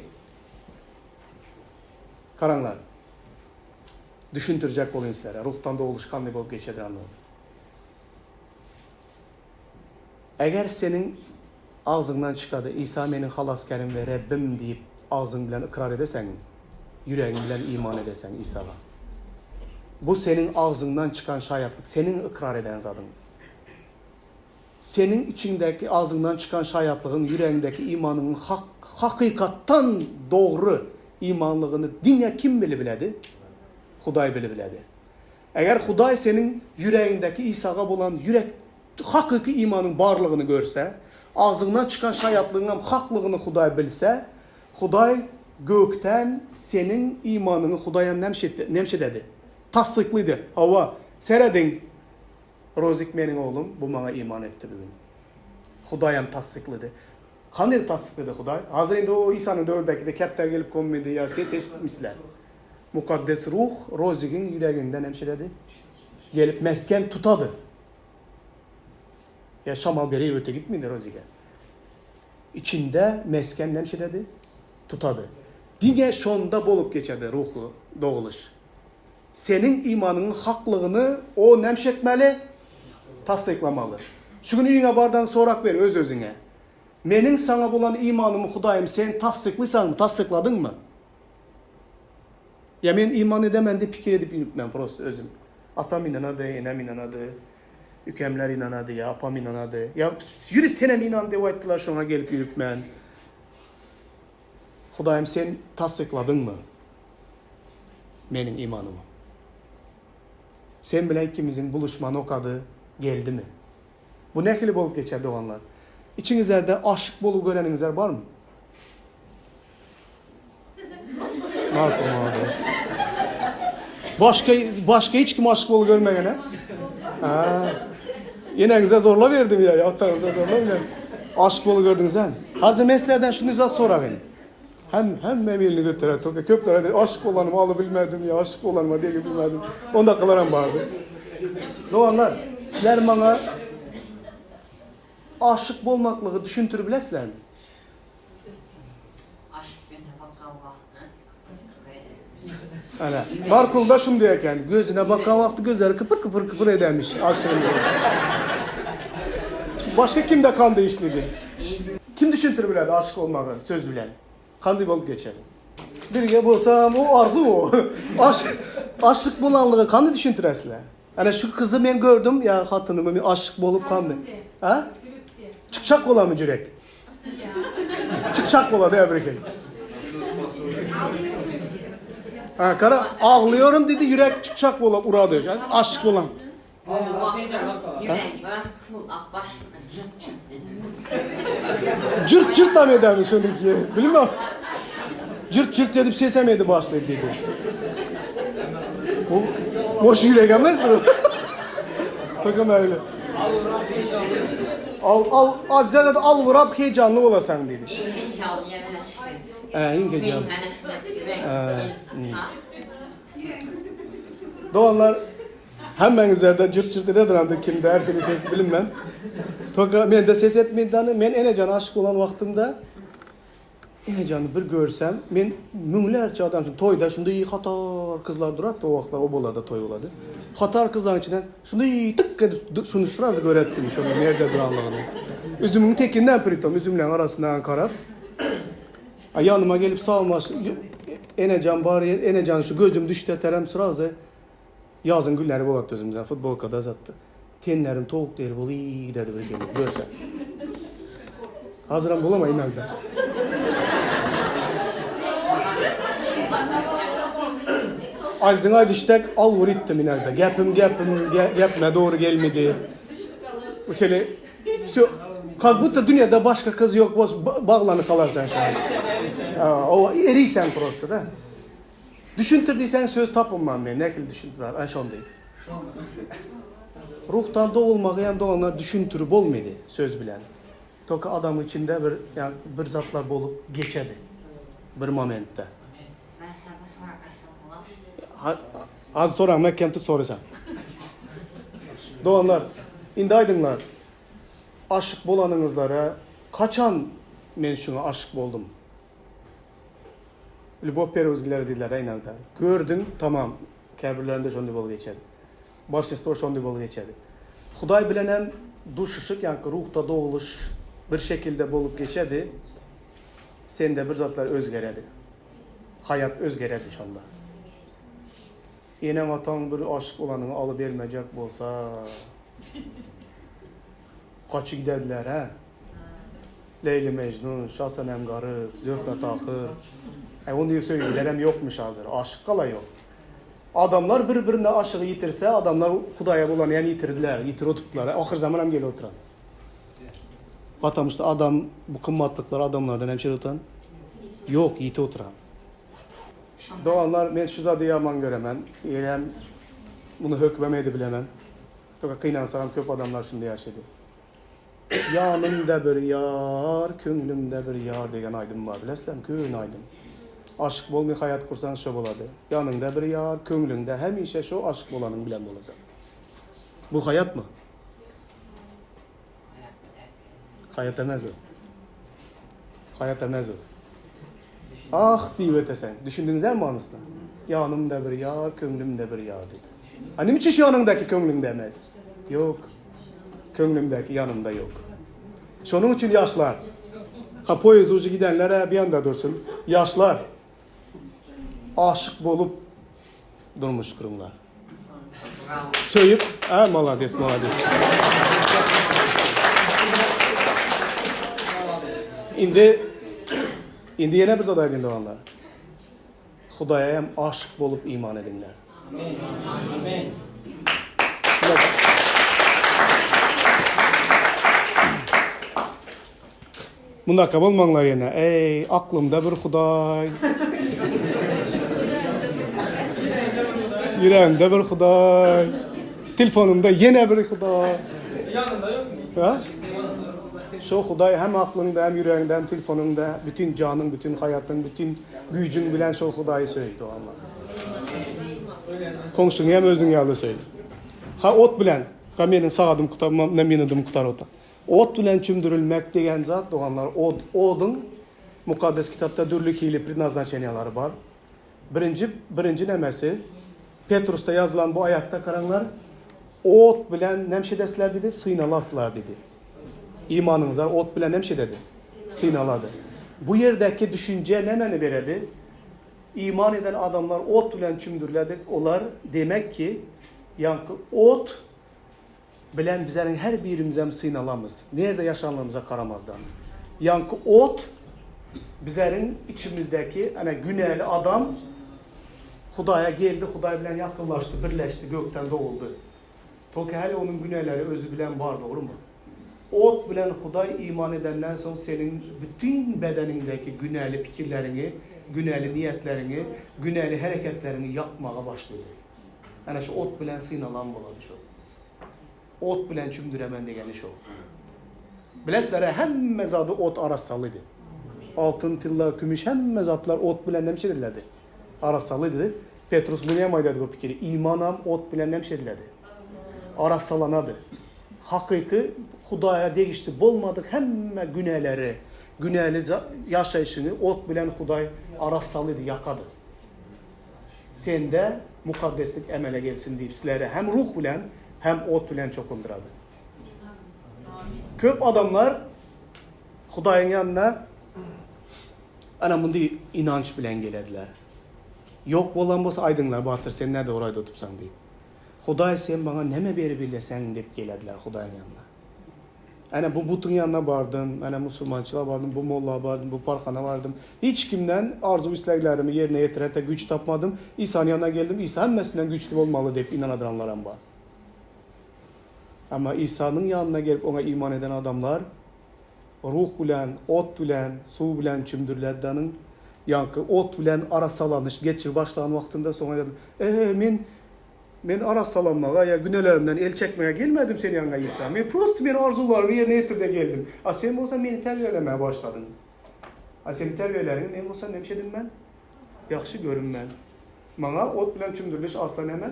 Speaker 1: Garaňlar. Düşündirjek bolýan sizlere. Ruhdan dogulyş kandy bolup geçedi anladyň. Eger seniň agzyňdan çykady, Isa meniň Halasgärim we Rebbim diýip agzyň bilen ykrar edeseň, ýüregiň bilen iman edeseň Isaga. Bu seniň agzyňdan çykan şaýatlyk, seniň ykrar eden zadyň. Seniň içiňdäki agzyňdan çykan şaýatlygyň, ýüregiňdäki imanyňyň hak, hakykatdan dogry imanlygyny diňe kim bilibiledi? Hudaý bilibiledi. Eger Hudaý seniň ýüregiňdäki Isaga bolan ýürek hakyky imanyň barlygyny görse, agzyňdan çykan şaýatlygyňam haklygyny Hudaý bilse, Hudaý gökden seniň imanyňy Hudaýam näme ededi? Tassyklydy. Hawa, serediň, Rozik meniň oglum, bu maňa iman etdi bu gün. Hudaýam tassyklady. Kanyl tassyklady Hudaý? Hazir indi o Isanyň döwründäkide kepder gelip konmady ýa ses eşitmişler. Mukaddes Ruh Rozigiň ýüreginden hemşiredi. Gelip mesgen tutady. Ýa şamal berip öte gitmedi Rozige. Içinde mesgen hemşiredi, tutady. Diňe şonda bolup geçedi ruhy dogulyş. Seniň imanyňyň haklygyny o näme etmeli? Tassyklamaly. Şu gün öýüňe bardan sorak ber öz-özüňe. Meniň saňa bolan imanymy Hudaýym sen tassyklysaňmy, tassykladyňmy? Ýa men iman edemen diýip pikir edip ýürüpmen prosta özüm. Atam ynanady, enem ynanady, ükemler ynanady, ýa apam ynanady. Ýa ýüri senem ynan diýip aýtdylar şoňa gelip ýürüpmen. Hudaýym sen tassykladyňmy meniň imanymy? Sen bilen ikimiziň buluşma nokady geldimi? Bu nähili bolup geçer doganlar? Içiňizlerde aşyk bolup göreniňizler barmy? Marko malades. Başga başga hiç kim aşyk bolup görmegen he? Ha. Eneňize zorla berdim ya, ataňyza zorla berdim. Aşyk bolup gördüňiz he? Hazır men sizlerden şunu zat soragyn. Hem hemme elini göterer. Toka köpler hadi aşık olanımı alıp bilmedim ya, aşık olanıma diye bilmedim. 10 dakikalar hem vardı. Doganlar, sizler bana aşık bolmaklygy düşündürip bilesizlermi? Ana, Markulda şunu diýer eken, gözüne bakan wagty gözleri kypyr kypyr kypyr edermiş aşygyň gözi. Başga kimde kan değişligi? Kim düşündirip bilerdi aşyk olmagy söz bilen? Kandy bolup geçer. Birge bolsam o arzu o. Aş, aşyk bolanlygy kandy düşündiresizler? Ana şu kızı men gördüm ya hatynymy men aşyk bolup kandy. Ha? Çykçak bolamy jürek? Çykçak bolady ya bir. Ha, kara aglaýaryn diýdi, ýürek çykjak bolup urady. Aşyk bolan. Jyrt jyrt hem edämi şonuňki. Bilmem. Jyrt jyrt edip ses hem edip başlady diýdi. Bu boş ýürek emesdir. Takam öyle. Al al azza da al vurap heyecanly bolasaň diýdi. Hä, iň heyecanly. Doganlar Hemmeňizlerde jürt jürt ededir anda kimde her hili ses bilinmän. Toka mende ses etmedi men Enejana aşyk bolan wagtymda Enejany bir görsem men müňlerçe adam üçin toýda şunday hatar kyzlar duratdy o wagtlar obalarda toý bolady. Hatar kyzlaryň içinden şunday tyk edip şuny srazu göretdim şonuň nerde duranlygyny. Üzümiň tekinden pritom üzümleň arasyndan garap A ýanyma gelip salmaş Enejan bar Enejan şu gözüm düşdi terem srazu Ýazyň günleri bolatdy özümizden futbolkada zatdy. Tenlerim towuk deri bolyý gidedi bir gelip görse. Hazıram bolama inagda. Aýdyň aýdyşdak alwyr itdim inagda. Gepim gepim gepime dogry gelmedi. Bu kele Vsyo kak budto dünýede başga kyz ýok baglanyp galarsan şoňa. O eriysen prosto da. Düşündir diýseň söz tapynman men nähili düşündirär ana şony diý. Ruhdan dogulmagy hem doganlar düşündirip bolmady söz bilen. Toka adamyň içinde bir ýa bir zatlar bolup geçedi bir momentde. Az soraň mäkäm tut sorasaň. Doganlar indi aýdyňlar aşyk bolanyňyzlara kaçan men şuňa aşyk boldum. Lýubow perwy wzglýada diýdiler inogda. Gördüň, tamam. Käbirlerinde şonday bolup geçer. Bolşinstwo şonday bolup geçer. Hudaý bilenem duşuşyk, ýaňky ruhda dogluş bir şekilde bolup geçedi. Sende bir zatlar özgeredi. Haýat özgeredi şonda. Eneň-ataň bir aşyk bolanyňy alybermejek bolsa, gaçy gidediler, hä? Leýli Mejnun, Şasenem Garyp, Zöhre Tahyr. Äý ondaý söýgülerem ýokmuş hazir. Aşyk gala ýok. Adamlar bir-birine aşygy ýitirse, adamlar Hudaýa bolany hem ýitirdiler, ýitirip oturdylar. Ahyr zaman hem gelip oturan. Потому что adam bu gymmatlyklar adamlardan hem şeýle oturan ýok, ýitip oturan. Doganlar, men şu zady ýaman göremen. Eýýäm muny hökümem edibilemem. Toka gynansagam köp adamlar şunda ýaşady. Ýanymda bir ýar, köňlümde bir ýar diýen aýdym bar, bilesizlermi? Köne aýdym. Aşyk bolmaý haýat gursaň şo bolady. Ýanyňda bir ýar, köňlüňde hemişe şo aşyk bolanyň bilen bolajak. Bu haýatmy? Haýat emez o. Haýat emez o. Ah diýip öteseň. Düşündiňizä manysyna? Ýanymda bir ýar, köňlümde bir ýar diýip. A nime üçin şu ýanyňdaky köňlüňde emez? Ýok. Köňlümdäki ýanymda ýok. Şonuň üçin ýaşlar. Ha poýezd ujy gidenler-ä bir ýanda dursun. Ýaşlar. Aşyk bolup durmuş guruňlar. Söýüp, a malades, malades. Indi indi ýene bir zat aýdyn doganlar. Hudaýa hem aşyk bolup iman ediňler. Amen. Mundaka bolmaňlar ýene. Eý, aklymda bir Hudaý. Ýüregimde bir Hudaý. Telefonumda ýene bir Hudaý.
Speaker 3: Ýanynda ýokmy?
Speaker 1: Ha? Şo Hudaý hem aklyňda, hem ýüregiňde, hem telefonyňda, bütin janyň, bütin haýatyň, bütin güýjüň bilen şol Hudaýy söý, doganlar. Goňşyňy hem özüň ýaly söý. Ha ot bilen, ha meniň sagadym kutar, minudym kutar otan. Ot bilen çümdürilmek diýen zat, doganlar, od, oduň Mukaddes Kitapda dürli hili prednaznaçeniýalary bar. Birinji, birinji nämesi, Petrusda ýazylan bu aýatda garaňlar, ot bilen näme edesizler diýdi? Synalaslar diýdi. Imanyňyzlar ot bilen näme ededi? Synalady. Bu ýerdäki düşünje nämeni beredi? Iman eden adamlar ot bilen çümdüriledik, olar, demek ki, ýaňky ot Bilen bizleriň her birimizem synalamyz, nirde ýaşanlygymyza garamazdan. Ýaňky ot bizleriň içimizdäki ana günäli adam. Hudaýa geldi, Hudaý bilen ýakynlaşdy, birleşdi, gökden doguldy. Tolka häli onuň günäleri özi bilen bar, dogrumy? Ot bilen Hudaý iman edenden soň seniň bütin bedeniňdäki günäli pikirleriňi, günäli niýetleriňi, günäli hereketleriňi ýakmaga başlady. Ana şu ot bilen synalan bolady şo. Ot bilen çümdüremen degeni şo. Bilesizler-ä hemme zady ot arassalydy. Altyn, tylla, kümüş hemme zatlar ot bilen näme ediledi? Arassalydy. Petrus muny hem aýdady bu pikiri. Imanam ot bilen näme ediledi? Arassalanady. Hakyky Hudaýa degişli bolmadyk hemme günäleri, günäli ýaşaýşyňy ot bilen Hudaý arassalydy, ýakady. Sende mukaddeslik emele gelsin diýip sizleri hem ruh bilen, hem ot bilen çokundyrady. Köp adamlar Hudaýyň ýanyna ana mundy inanç bilen gelediler. Ýok bolan bolsa aýdyňlar, Batyr sen nädogry aýdyp otursaň diýip. Hudaý sen maňa neme beribileseň diýip gelediler Hudaýyň ýanyna. Ene bu butuň ýanyna bardym, ene musulmançylyga bardym, bu molla bardym, bu parhana bardym. Hiç kimden arzuw-isleglerimi ýerine ýetirerte güýç tapmadym. Isanyň ýanyna geldim, Isa hemmesinden güýçli bolmaly diýip ynanadranlaram bar. Emma Isanyň ýanyna gelip oňa iman eden adamlar ruh bilen, ot bilen, suw bilen çümdüriledi danyň. Ýaňky ot bilen arassalanyş geçir başlan wagtynda soň aýdady, E, men Men arassalanmaga ýa günälerimden el çekmäge gelmedim seniň ýanyňa Isa. Men prosto meniň arzuwlarymy ýerine ýetirde geldim. A sen bolsa meni terbiýelemäge başladyň. A seniň terbiýeläriňi men bolsa näme edim men? Ýagşy görünmen. Maňa ot bilen çümdüriliş asla näme?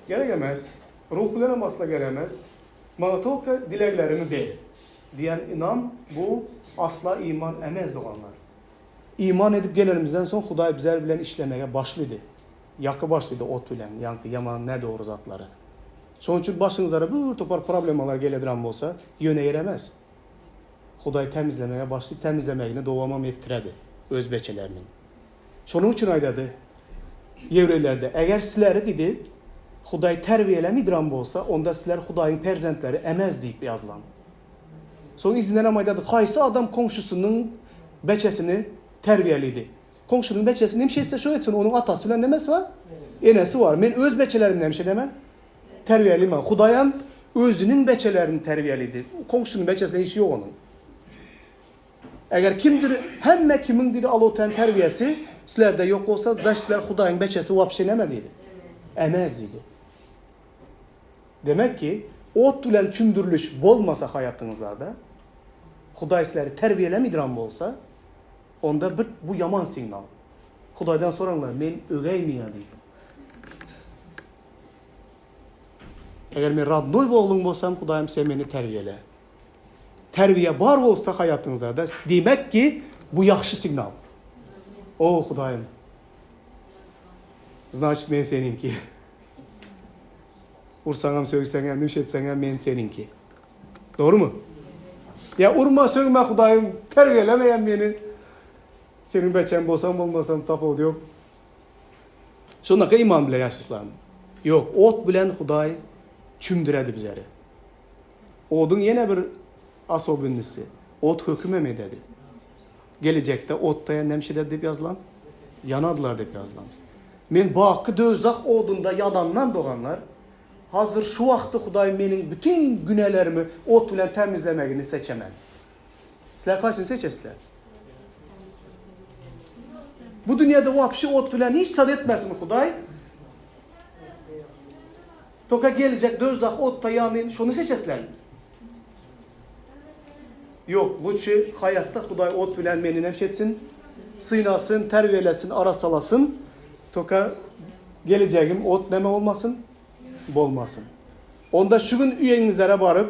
Speaker 1: Gerek emes. Ruh bilenem asla gerek emes. Maňa tolko dileglerimi ber. Diýen ynam bu asla iman emes doganlar. Iman edip gelenimizden soň Hudaý bizler bilen işlemege başlydy. Ýaky başlydy ot bilen, ýaňky ýaman nädogry zatlary. Şonuň üçin başyňyzlara bir topar problemalar gelediran bolsa, ýöne ýere emes. Hudaý tämizlemege başly, tämizlemegini dowamam etdiredi öz beçeleriniň. Şonuň üçin aýdady ýewreýlerde, Eger sizleri diýdi, Hudaý terbiýelemidran bolsa, onda sizler Hudaýyň perzentleri emez diýip ýazylan. Soň yzyndanam aýdady, haýsy adam goňşusynyň beçesini terbiýelidi? Goňşynyň beçesi näme etse şo etsin, onuň atasy bilen nemesi bar? Enesi bar. Men öz beçelerimi näme edemen? Terbiýeleymen. Hudaýam özüniň beçelerini terbiýeledi. Goňşynyň beçesine işi ýok onuň. Eger kimdir hemme kimiň diýdi Alotän terbiýesi sizlerde ýok bolsa, zaş sizler Hudaýyň beçesi wapşe näme diýdi? Emez diýdi. Demek ki, ot bilen çümdüriliş bolmasa haýatyňyzlarda, Hudaý sizleri terbiýelemidran bolsa, Onda bir bu ýaman signal. Hudaýdan soraňlar, men ögeými ýa diýip. Eger men radnoý ogluň bolsam, Hudaýym sen meni terbiýele. Terbiýe bar bolsa haýatyňyzda, diýmek ki, bu ýagşy signal. O, Hudaýym. Znaçit men seniňki. Ursaňam, sögseňem, nüş etseňem men seniňki. Dogrumy? Ýa urma, sögme Hudaýym terbiýelemeýän meni. Seniň beçäň bolsam bolmasam tapawudy ýok. Şondaka iman bilen ýaşaslam. Ýok, ot bilen Hudaý çümdüredi bizleri. Oduň ýene bir asobynlysy, ot hökümem ededi. Gelejekde otda ýa nemşede diýip ýazylan, ýanadylar diýip ýazylan. Men baky döwzah odunda ýanandan doganlar, Hazir şu wagtda Hudaý meniň bütin günälerimi ot bilen tämizlemegini seçemen. Sizler kaýsyny seçesizler? Bu dünýäde wapşi ot bilen hiç zat etmesin Hudaý. Toka geljek döwzah otda ýanyn şony seçesizlermi? Ýok, luçi haýatda Hudaý ot bilen meni näme etsin? Synasyn, terbiýelesin, arassalasyn. Toka gelejegim ot näme bolmasyn? Bolmasyn. Onda şu gün üýeňizlere baryp,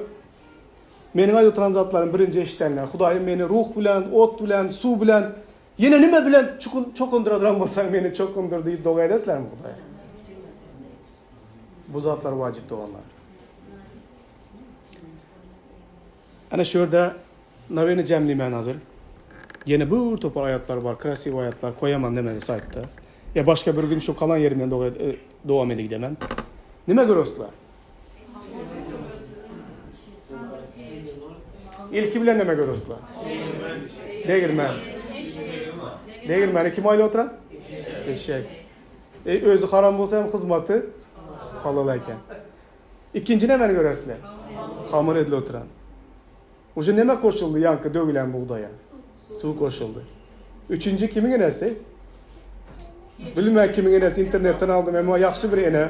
Speaker 1: meniň aýdyp oturan zatlarymy birinji eşidenler, Hudaýym meni ruh bilen, ot bilen, suw bilen, ýene nime bilen çokundyradyran bolsaň meni çokundyr diýip doga edesizlermi Hudaýa? Bu zatlar wajyp doganlar. Ana şu ýerde naweni jemleýmän hazir. Ýene bir topar aýatlar bar, krasiw aýatlar koýaman demedi saýtda. Ýa başga bir gün şu kalan ýerimden e, dowam edik demen. Nime görürsizler? Ilki bilen nime görürsizler? Degirmen. Degirmeni kim aýlap oturan? Eşek. E, özi haram bolsa hem hyzmaty halal eken. Ikinji nämeni görersiler? Hamyr edilip oturan. Uje neme goşuldy ýaňky döwülen bugdaýa? Suw goşuldy. Üçünji kimiň enesi? Bilmän kimiň enesi internetden aldym emma ýagşy bir ene.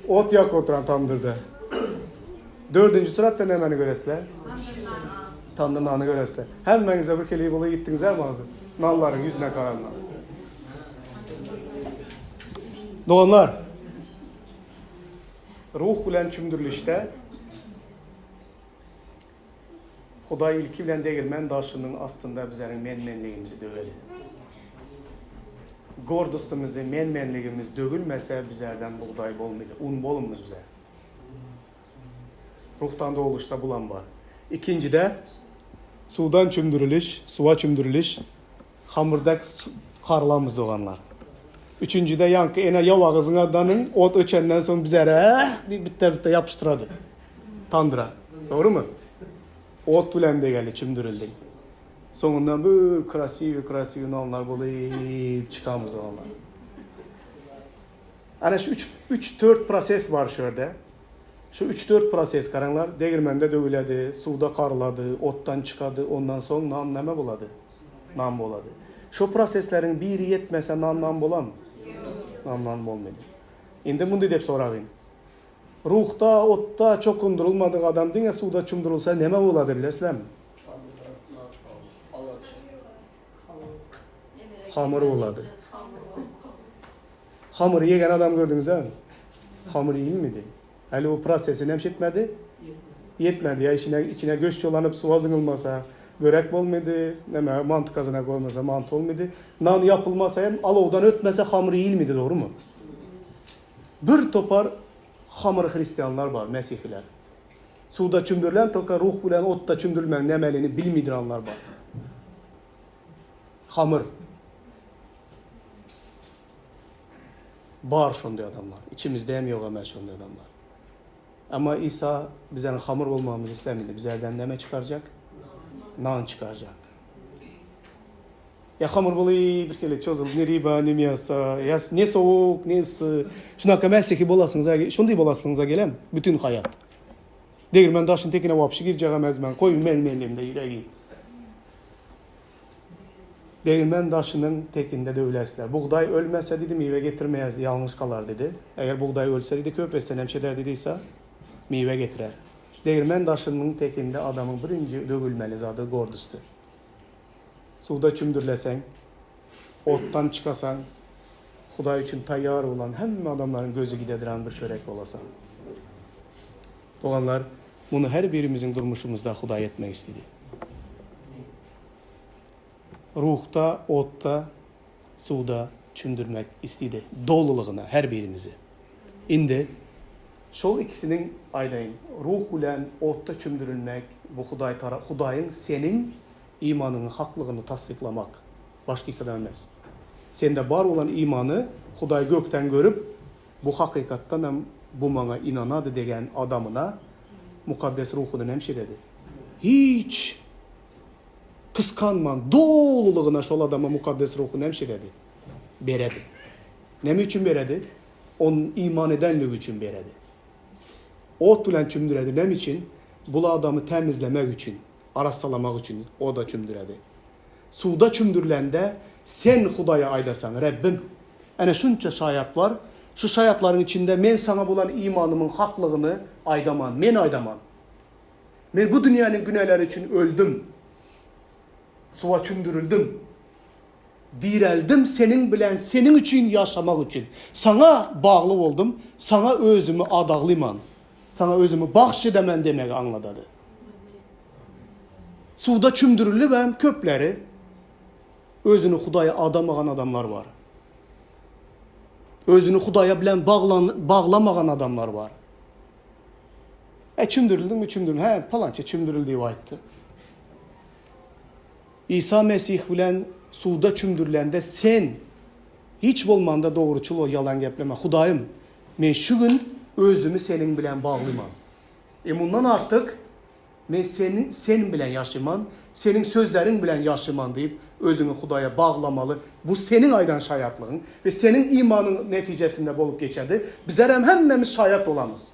Speaker 1: Ot ýakyp oturan tamdyrda. Dördünji suratda nämeni göresizler? Tamdyr nany göresizler. Hemmäňize bir keliý bolup gitdiňiz hä maňa. Nanlaryň ýüzüne garanda. Doganlar, ruh bilen çümdürilişde Hudaý ilki bilen degirmen daşynyň astynda bizleriň men-menligimizi döwedi. Gordostymyzy, men-menligimiz döwülmese bizlerden bugdaý bolmydy, un bolmyz bize. Ruhdan dogluşda bulam bar. Ikinjide suwdan çümdüriliş, suwa çümdüriliş, hamyrdek garylamyz doganlar. Üçünjide ýaňky ene ýaw agyzyňa danyň ot öçenden soň bizere äh diýip bitde-bitde ýapyşdyrady. Tamdyra. Dogrymy? Ot bilen degeli çümdürildiň. Soňundan bir krasiwi krasiwi nanlar bolup çykamyz doganlar. Ana şu üç, üç, dört proses bar şu ýerde. Şu üç, dört proses garaňlar, degirmende döwüledi, suwda garylady, otdan çykady, ondan soň nan näme bolady? Nan bolady. Şu prosesleriň biri ýetmese nan nan bolamy? Ýok. Nan nan bolmady. Indi mundy dep soragyn. Ruhda, otda çokundyrylmadyk adam diňe suwda çümdürilse neme bolady bilesizlermi? Hamyr bolady. Hamyr ýegen adam gördüňizmi? Hamyr iýilmedi. Häli o prosesi näme etmedi? Ýetmedi. Ýa içine içine göç çolanyp suwa zyňylmasa börek bolmady, näme manty gazana goýmasa manty bolmady. Nan ýapylmasa hem alowdan ötmese hamyr iýilmedi, dogrymy? Bir topar hamyr hristianlar bar, mesihiler. Suwda çümdürilen toka ruh bilen otda çümdürilmegiň nämeligini bilmidranlar bar. Hamyr. Bar şonday adamlar. Içimizde hem ýok emes şonday adamlar. Emma Isa bizleriň hamyr bolmagymyzy islemedi. Bizlerden näme çykarjak? Nan çykarjak. Ýa hamyr bolyp bir kele çözülip ne ryba, ne mýasa, ýa ne sowuk, ne yssy. Şunaka mesihi bolasyňyza, şonday bolasyňyza gelem bütün haýat. Degirmen daşyny tekine wapşy girjek emez men. Koý men menlimde ýüregim. Degirmen daşynyň tekinde döwläsler. Bugdaý ölmese diýdi, miwe getirmeýär, ýalňyş galar diýdi. Eger bugdaý ölse diýdi, köp etse näme eder diýdi Isa? Miwe getirer. Degirmen daşynyň tekinde adamyň birinji döwülmeli zady gordusdy. Suwda çümdürileseň, otdan çykasaň, Hudaý üçin taýýar bolan hemme adamlaryň gözi gidediran bir çörek bolasaň. Doganlar, muny her birimiziň durmuşymyzda Hudaý etmek isledi. Ruhda, otda, suwda çümdürmek isledi. Dolulygyna her birimizi. Indi şol ikisiniň aýdaýyn, ruh bilen otda çümdürilmek bu Hudaý tara Hudaýyň seniň imanyňyň haklygyny tassyklamak. Başga hiç zat emes. Sende bar bolan imany Hudaý gökden görüp, bu hakykatdan hem bu maňa ynanady degen adamyna Mukaddes Ruhuny näme ededi? Hiç gysganman dolulygyna şol adama Mukaddes Ruhy näme ededi? Beredi. Näme üçin beredi? Onuň iman edenligi üçin beredi. Ot bilen çümdüredi. Näme üçin? Bul adamy tämizlemek üçin, arassalamak üçin oda çümdüredi. Suwda çümdürilende sen Hudaýa aýdasaň, Rebbim, ene şunça şaýat bar, şu şaýatlaryň içinde men Saňa bolan imanymyň haklygyny aýdaman, men aýdaman. Men bu dünýäniň günäleri üçin öldüm. Suwa çümdürildim. Direldim Seniň bilen Seniň üçin ýaşamak üçin. Saňa bagly boldum, Saňa özümi adaglyman. Saňa özümi bagş edemen demegi aňladady. Suwda çümdürilibem köpleri özüni Hudaýa adamagan adamlar bar. Özüni Hudaýa bilen baglan baglamagan adamlar bar. E çümdürildiňmi çümdürildim. Hä palança çümdürildi diýip aýtdy. Isa Mesih bilen suwda çümdürilende sen hiç bolmanda dogruçyl bol ýalan gepleme. Hudaýym men şu gün özümi seniň bilen baglyman. E mundan artyk. Men seni, sen bilen ýaşaman, seniň sözleriň bilen ýaşaman diýip, özüňi Hudaýa baglamaly. Bu seniň aýdan şaýatlygyň we seniň imanyň netijesinde bolup geçedi. Bizlerem hemmämiz şaýat bolamyz.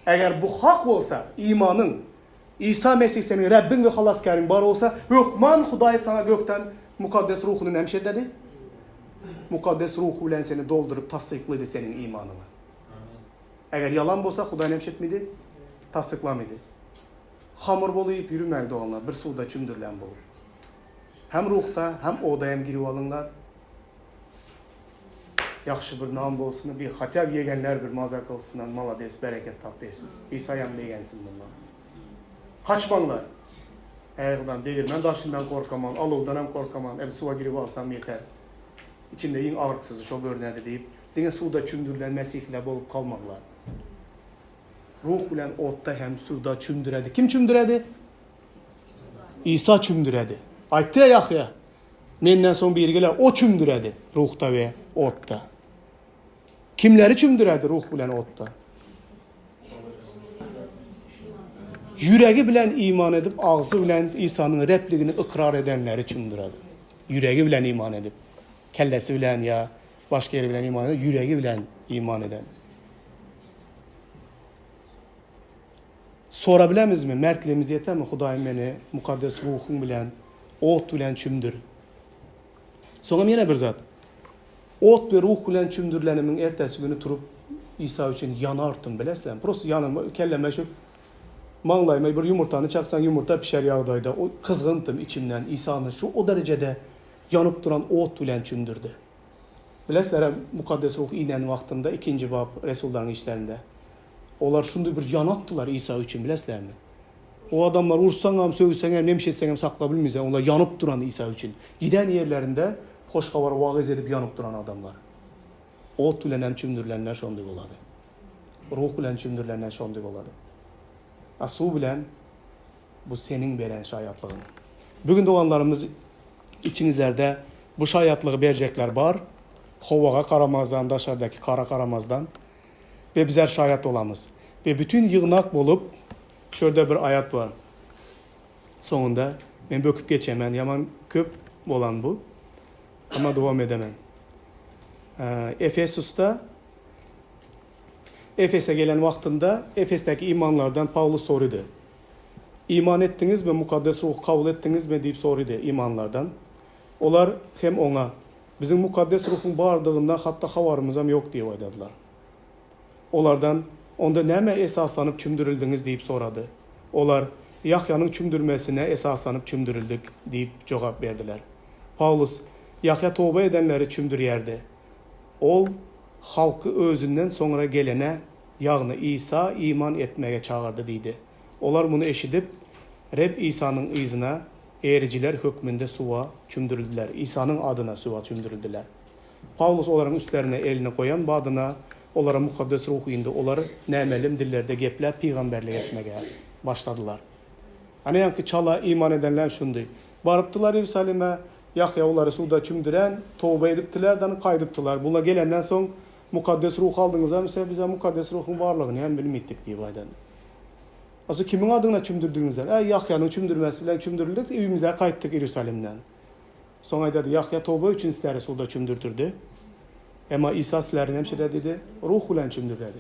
Speaker 1: Eger bu hak bolsa, imanyň, Isa Mesih seniň Rebbiň we Halasgäriň bar bolsa, hökman Hudaý saňa gökden Mukaddes Ruhuny näme şededi? Mukaddes Ruhy bilen seni dolduryp tassyklydy seniň imanyňy. Eger ýalan bolsa, Hudaý näme şetmidi? Tassyklamydy. Hamyr bolyp ýürümäň doganlar, bir suwda çümdürilen bolup. Hem ruhda, hem oda hem girip alyňlar. Ýagşy bir nan bolsun, bir hatya ýegenler bir maza kylsynlar, malades, bereket tap desin. Isaýam begensin bundan. Kaçmaňlar! Äýgydan, degirmen daşyndan gorkaman, alowdanam gorkaman, el suwa girip alsam ýeter. Içinde iň agyryksyzy şo görnedi diýip, diňe suwda çümdürilen mesihiler bolup kalmaňlar. Ruh bilen otda hem suwda çümdüredi. Kim çümdüredi? Isa çümdüredi. Aýtdy ýa Ýahýa, Menden soň biri geler, o çümdüredi ruhda we otda. Kimleri çümdüredi ruh bilen otda? Ýüregi bilen iman edip, agzy bilen Isanyň Rebligini ykrar edenleri çümdüredi. Ýüregi bilen iman edip, kellesi bilen ýa başga ýeri bilen iman edip, ýüregi bilen iman eden. Sora bilemizmi, mertligimiz ýetermi, Hudaýym meni Mukaddes Ruhuň bilen, ot bilen çümdür. Soňam ýene bir zat. Ot we ruh bilen çümdürilenimiň ertesi güni turup Isa üçin ýanartym, bilesizlermi? Prosto ýanyma, kelleme şu maňlaýyma bir ýumurtany çaksaň ýumurta pişer ýagdaýda o gyzgyntym içimden Isany şu o derejede ýanyp duran ot bilen çümdürdi. Bilesizlerem Mukaddes Ruh inen wagtynda ikinji bap Resullaryň işlerinde. Olar şunday bir ýanatdylar Isa üçin bilesizlermi? O adamlar ursaňam, sögseňem, nemiş etseňem sakla bilmeýär. Olar ýanyp duran Isa üçin. Giden ýerlerinde hoş habary wagyz edip ýanyp duran adamlar. Ot bilen hem çümdürilenler şonday bolady. Ruh bilen çümdürilenler şonday bolady. A suw bilen bu seniň beren şaýatlygyň. Bu gün doganlarymyz içiňizlerde bu şaýatlygy berjekler bar. Howaga garamazdan, daşardaky kara garamazdan. We bizler şaýat bolamyz. We bütin ýygnak bolup, şu ýerde bir aýat bar. Soňunda men böküp geçemen, ýaman köp bolan bu. Emma dowam edemen. Efesusda Efese gelen wagtynda Efesdäki imanlardan Pawlus sorydy. Iman etdiňizmi, Mukaddes Ruhy kabul etdiňizmi diýip sorydy imanlardan. Olar hem oňa, Biziň Mukaddes Ruhuň bardygyndan hatda habarymyzam ýok diýip aýdadylar. Olardan, Onda nämä esaslanyp çümdürildiňiz diýip sorady. Olar, Ýahýanyň çümdürmesine esaslanyp çümdürildik diýip jogap berdiler. Pawlus, Ýahýa toba edenleri çümdürýärdi. Ol halky özünden soňra gelene, ýagny Isa iman etmäge çagyrdy diýdi. Olar muny eşidip, Reb Isanyň yzyna erijiler hökmünde suwa çümdürildiler, Isanyň adyna suwa çümdürildiler. Pawlus olaryň üstlerine elini goýan badyna, olara Mukaddes Ruh indi, olar nämälim dillerde gepläp, pygamberlik etmege başladylar. Ana ýaňky çala iman edenler şundy. Barypdylar Iýerusalime, Ýahýa olary suwda çümdüren, toba edipdiler, dany gaýdypdylar. Bular gelenden soň, Mukaddes Ruhy aldyňyzamy, se bizä Mukaddes Ruhuň barlygyny hem bilmeýtdik diýip aýdady. Asy kimiň adyna çümdürdiňizler? Ä, Ýahýanyň çümdürmesi bilen çümdürildik, öýümize gaýtdyk Iýerusalimden. Soň aýdady, Ýahýa toba üçin sizleri suwda çümdürdirdi. Emma Isa sizleri näme diýdi? Ruh bilen çümdüredi.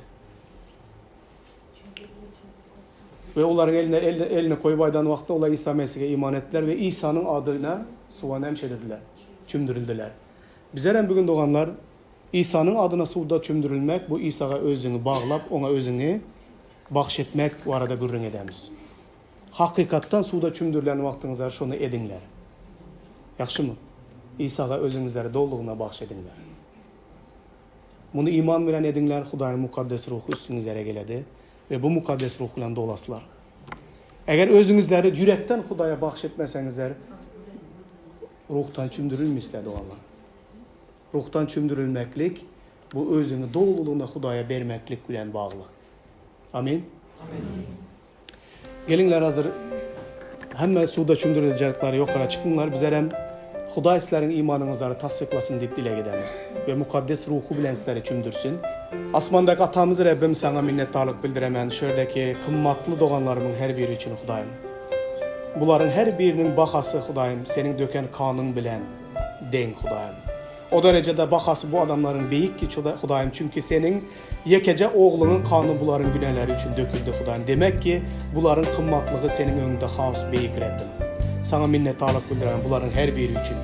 Speaker 1: We olaryň eline elini goýup aýdan wagtynda olar Isa Mesihe iman etdiler we Isanyň adyna suwa näme edildiler? Çümdürildiler. Bizler hem bugün doganlar Isanyň adyna suwda çümdürilmek bu Isaga özüňi baglap oňa özüňi bagş etmek barada gürrüň edemiz. Hakykatdan suwda çümdürilen wagtyňyzlar şony ediňler. Ýagşymy? Isaga özüňizleri dolugyna bagş ediňler. Muny iman bilen ediňler, Hudaýyň Mukaddes Ruhy üstüňizlere geledi we bu Mukaddes Ruh bilen dolaslar. Eger özüňizleri ýürekden Hudaýa bagş etmeseňizler, Ruhdan çümdürilmisler doganlar. Ruhdan çümdürilmeklik bu özüňi dolulygyna Hudaýa bermeklik bilen bagly. Amin. Geliňler hazir hemme suwda çümdüriljekler ýokara çykyňlar bizerem. Hudaý sizleriň imanyňyzlary tassyklasyn diýip dileg edemiz we Mukaddes Ruhy bilen sizleri çümdürsin. Asmandaky Atamyz Rebbim Saňa minnetdarlyk bildiremen şu ýerdeki gymmatly doganlarymyň her biri üçin Hudaýym. Bularyň her biriniň bahasy Hudaýym Seniň döken kanyň bilen deň Hudaýym. O derejede bahasy bu adamlaryň beýik ki Hudaýym çünki Seniň ýekeje Ogluňyň kany bularyň günäleri üçin döküldi Hudaýym demek ki bularyň gymmatlygy Seniň öňüňde has beýik Rebbim. Saňa minnetdarlyk bildiremen bularyň her biri üçin.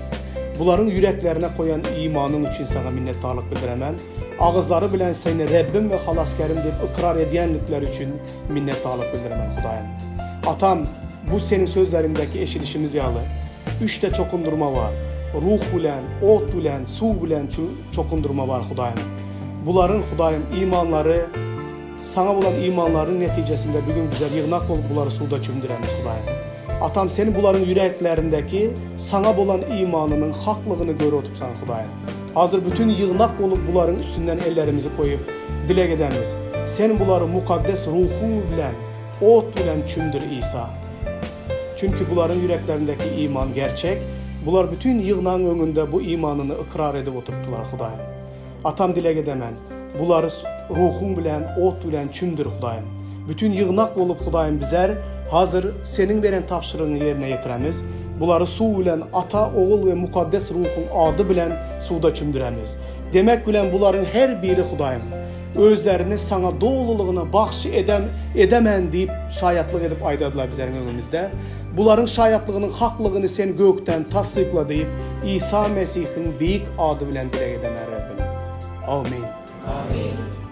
Speaker 1: Bularyň ýüreklerine koýan imanyň üçin Saňa minnetdarlyk bildiremen. Agyzlary bilen Seni Rebbim we Halasgärim diýip ykrar edýänlikleri üçin minnetdarlyk bildiremen Hudaýym. Atam, bu Seniň sözleriňdäki eşidişimiz ýaly, üçde çokundyrma bar, Ruh bilen, ot bilen, suw bilen çokundyrma bar Hudaýym. Bularyň, Hudaýym, imanlary, Saňa bolan imanlarynyň netijesinde bu gün bizler ýygnak bolup bulary suwda çümdüremiz, Hudaýym. Atam, Sen bularyň ýüreklerindäki Saňa bolan imanynyň haklygyny görüp otursaň, Hudaýym. Hazir bütin ýygnak bolup bularyň üstünden ellerimizi koýup, dileg edemiz. Sen bulary Mukaddes Ruhuň bilen, ot bilen çümdür, Isa. Çünki bularyň ýüreklerindäki iman gerçek, bular bütin ýygnagyň öňünde bu imanyny ykrar edip oturypdylar, Hudaýym. Atam dileg edemen, bulary Ruhuň bilen, ot bilen çümdür, Hudaýym. Bütin ýygnak bolup, Hudaýym, bizler hazir Seniň beren tabşyrygyňy ýerine ýetiremiz. Bulary suw bilen, Ata, Ogul we Mukaddes Ruhuň ady bilen suwda çümdüremiz. Demek bilen bularyň her biri, Hudaýym, özlerini Saňa dolulygyna bagş edem, edemen diýip şaýatlyk edip aýdadylar bizleriň öňümizde. Bularyň şaýatlygynyň haklygyny Sen gökden tassykla diýip, Isa Mesihiň beýik ady bilen dileg edemen, Rebbim. Amin.
Speaker 2: Amin.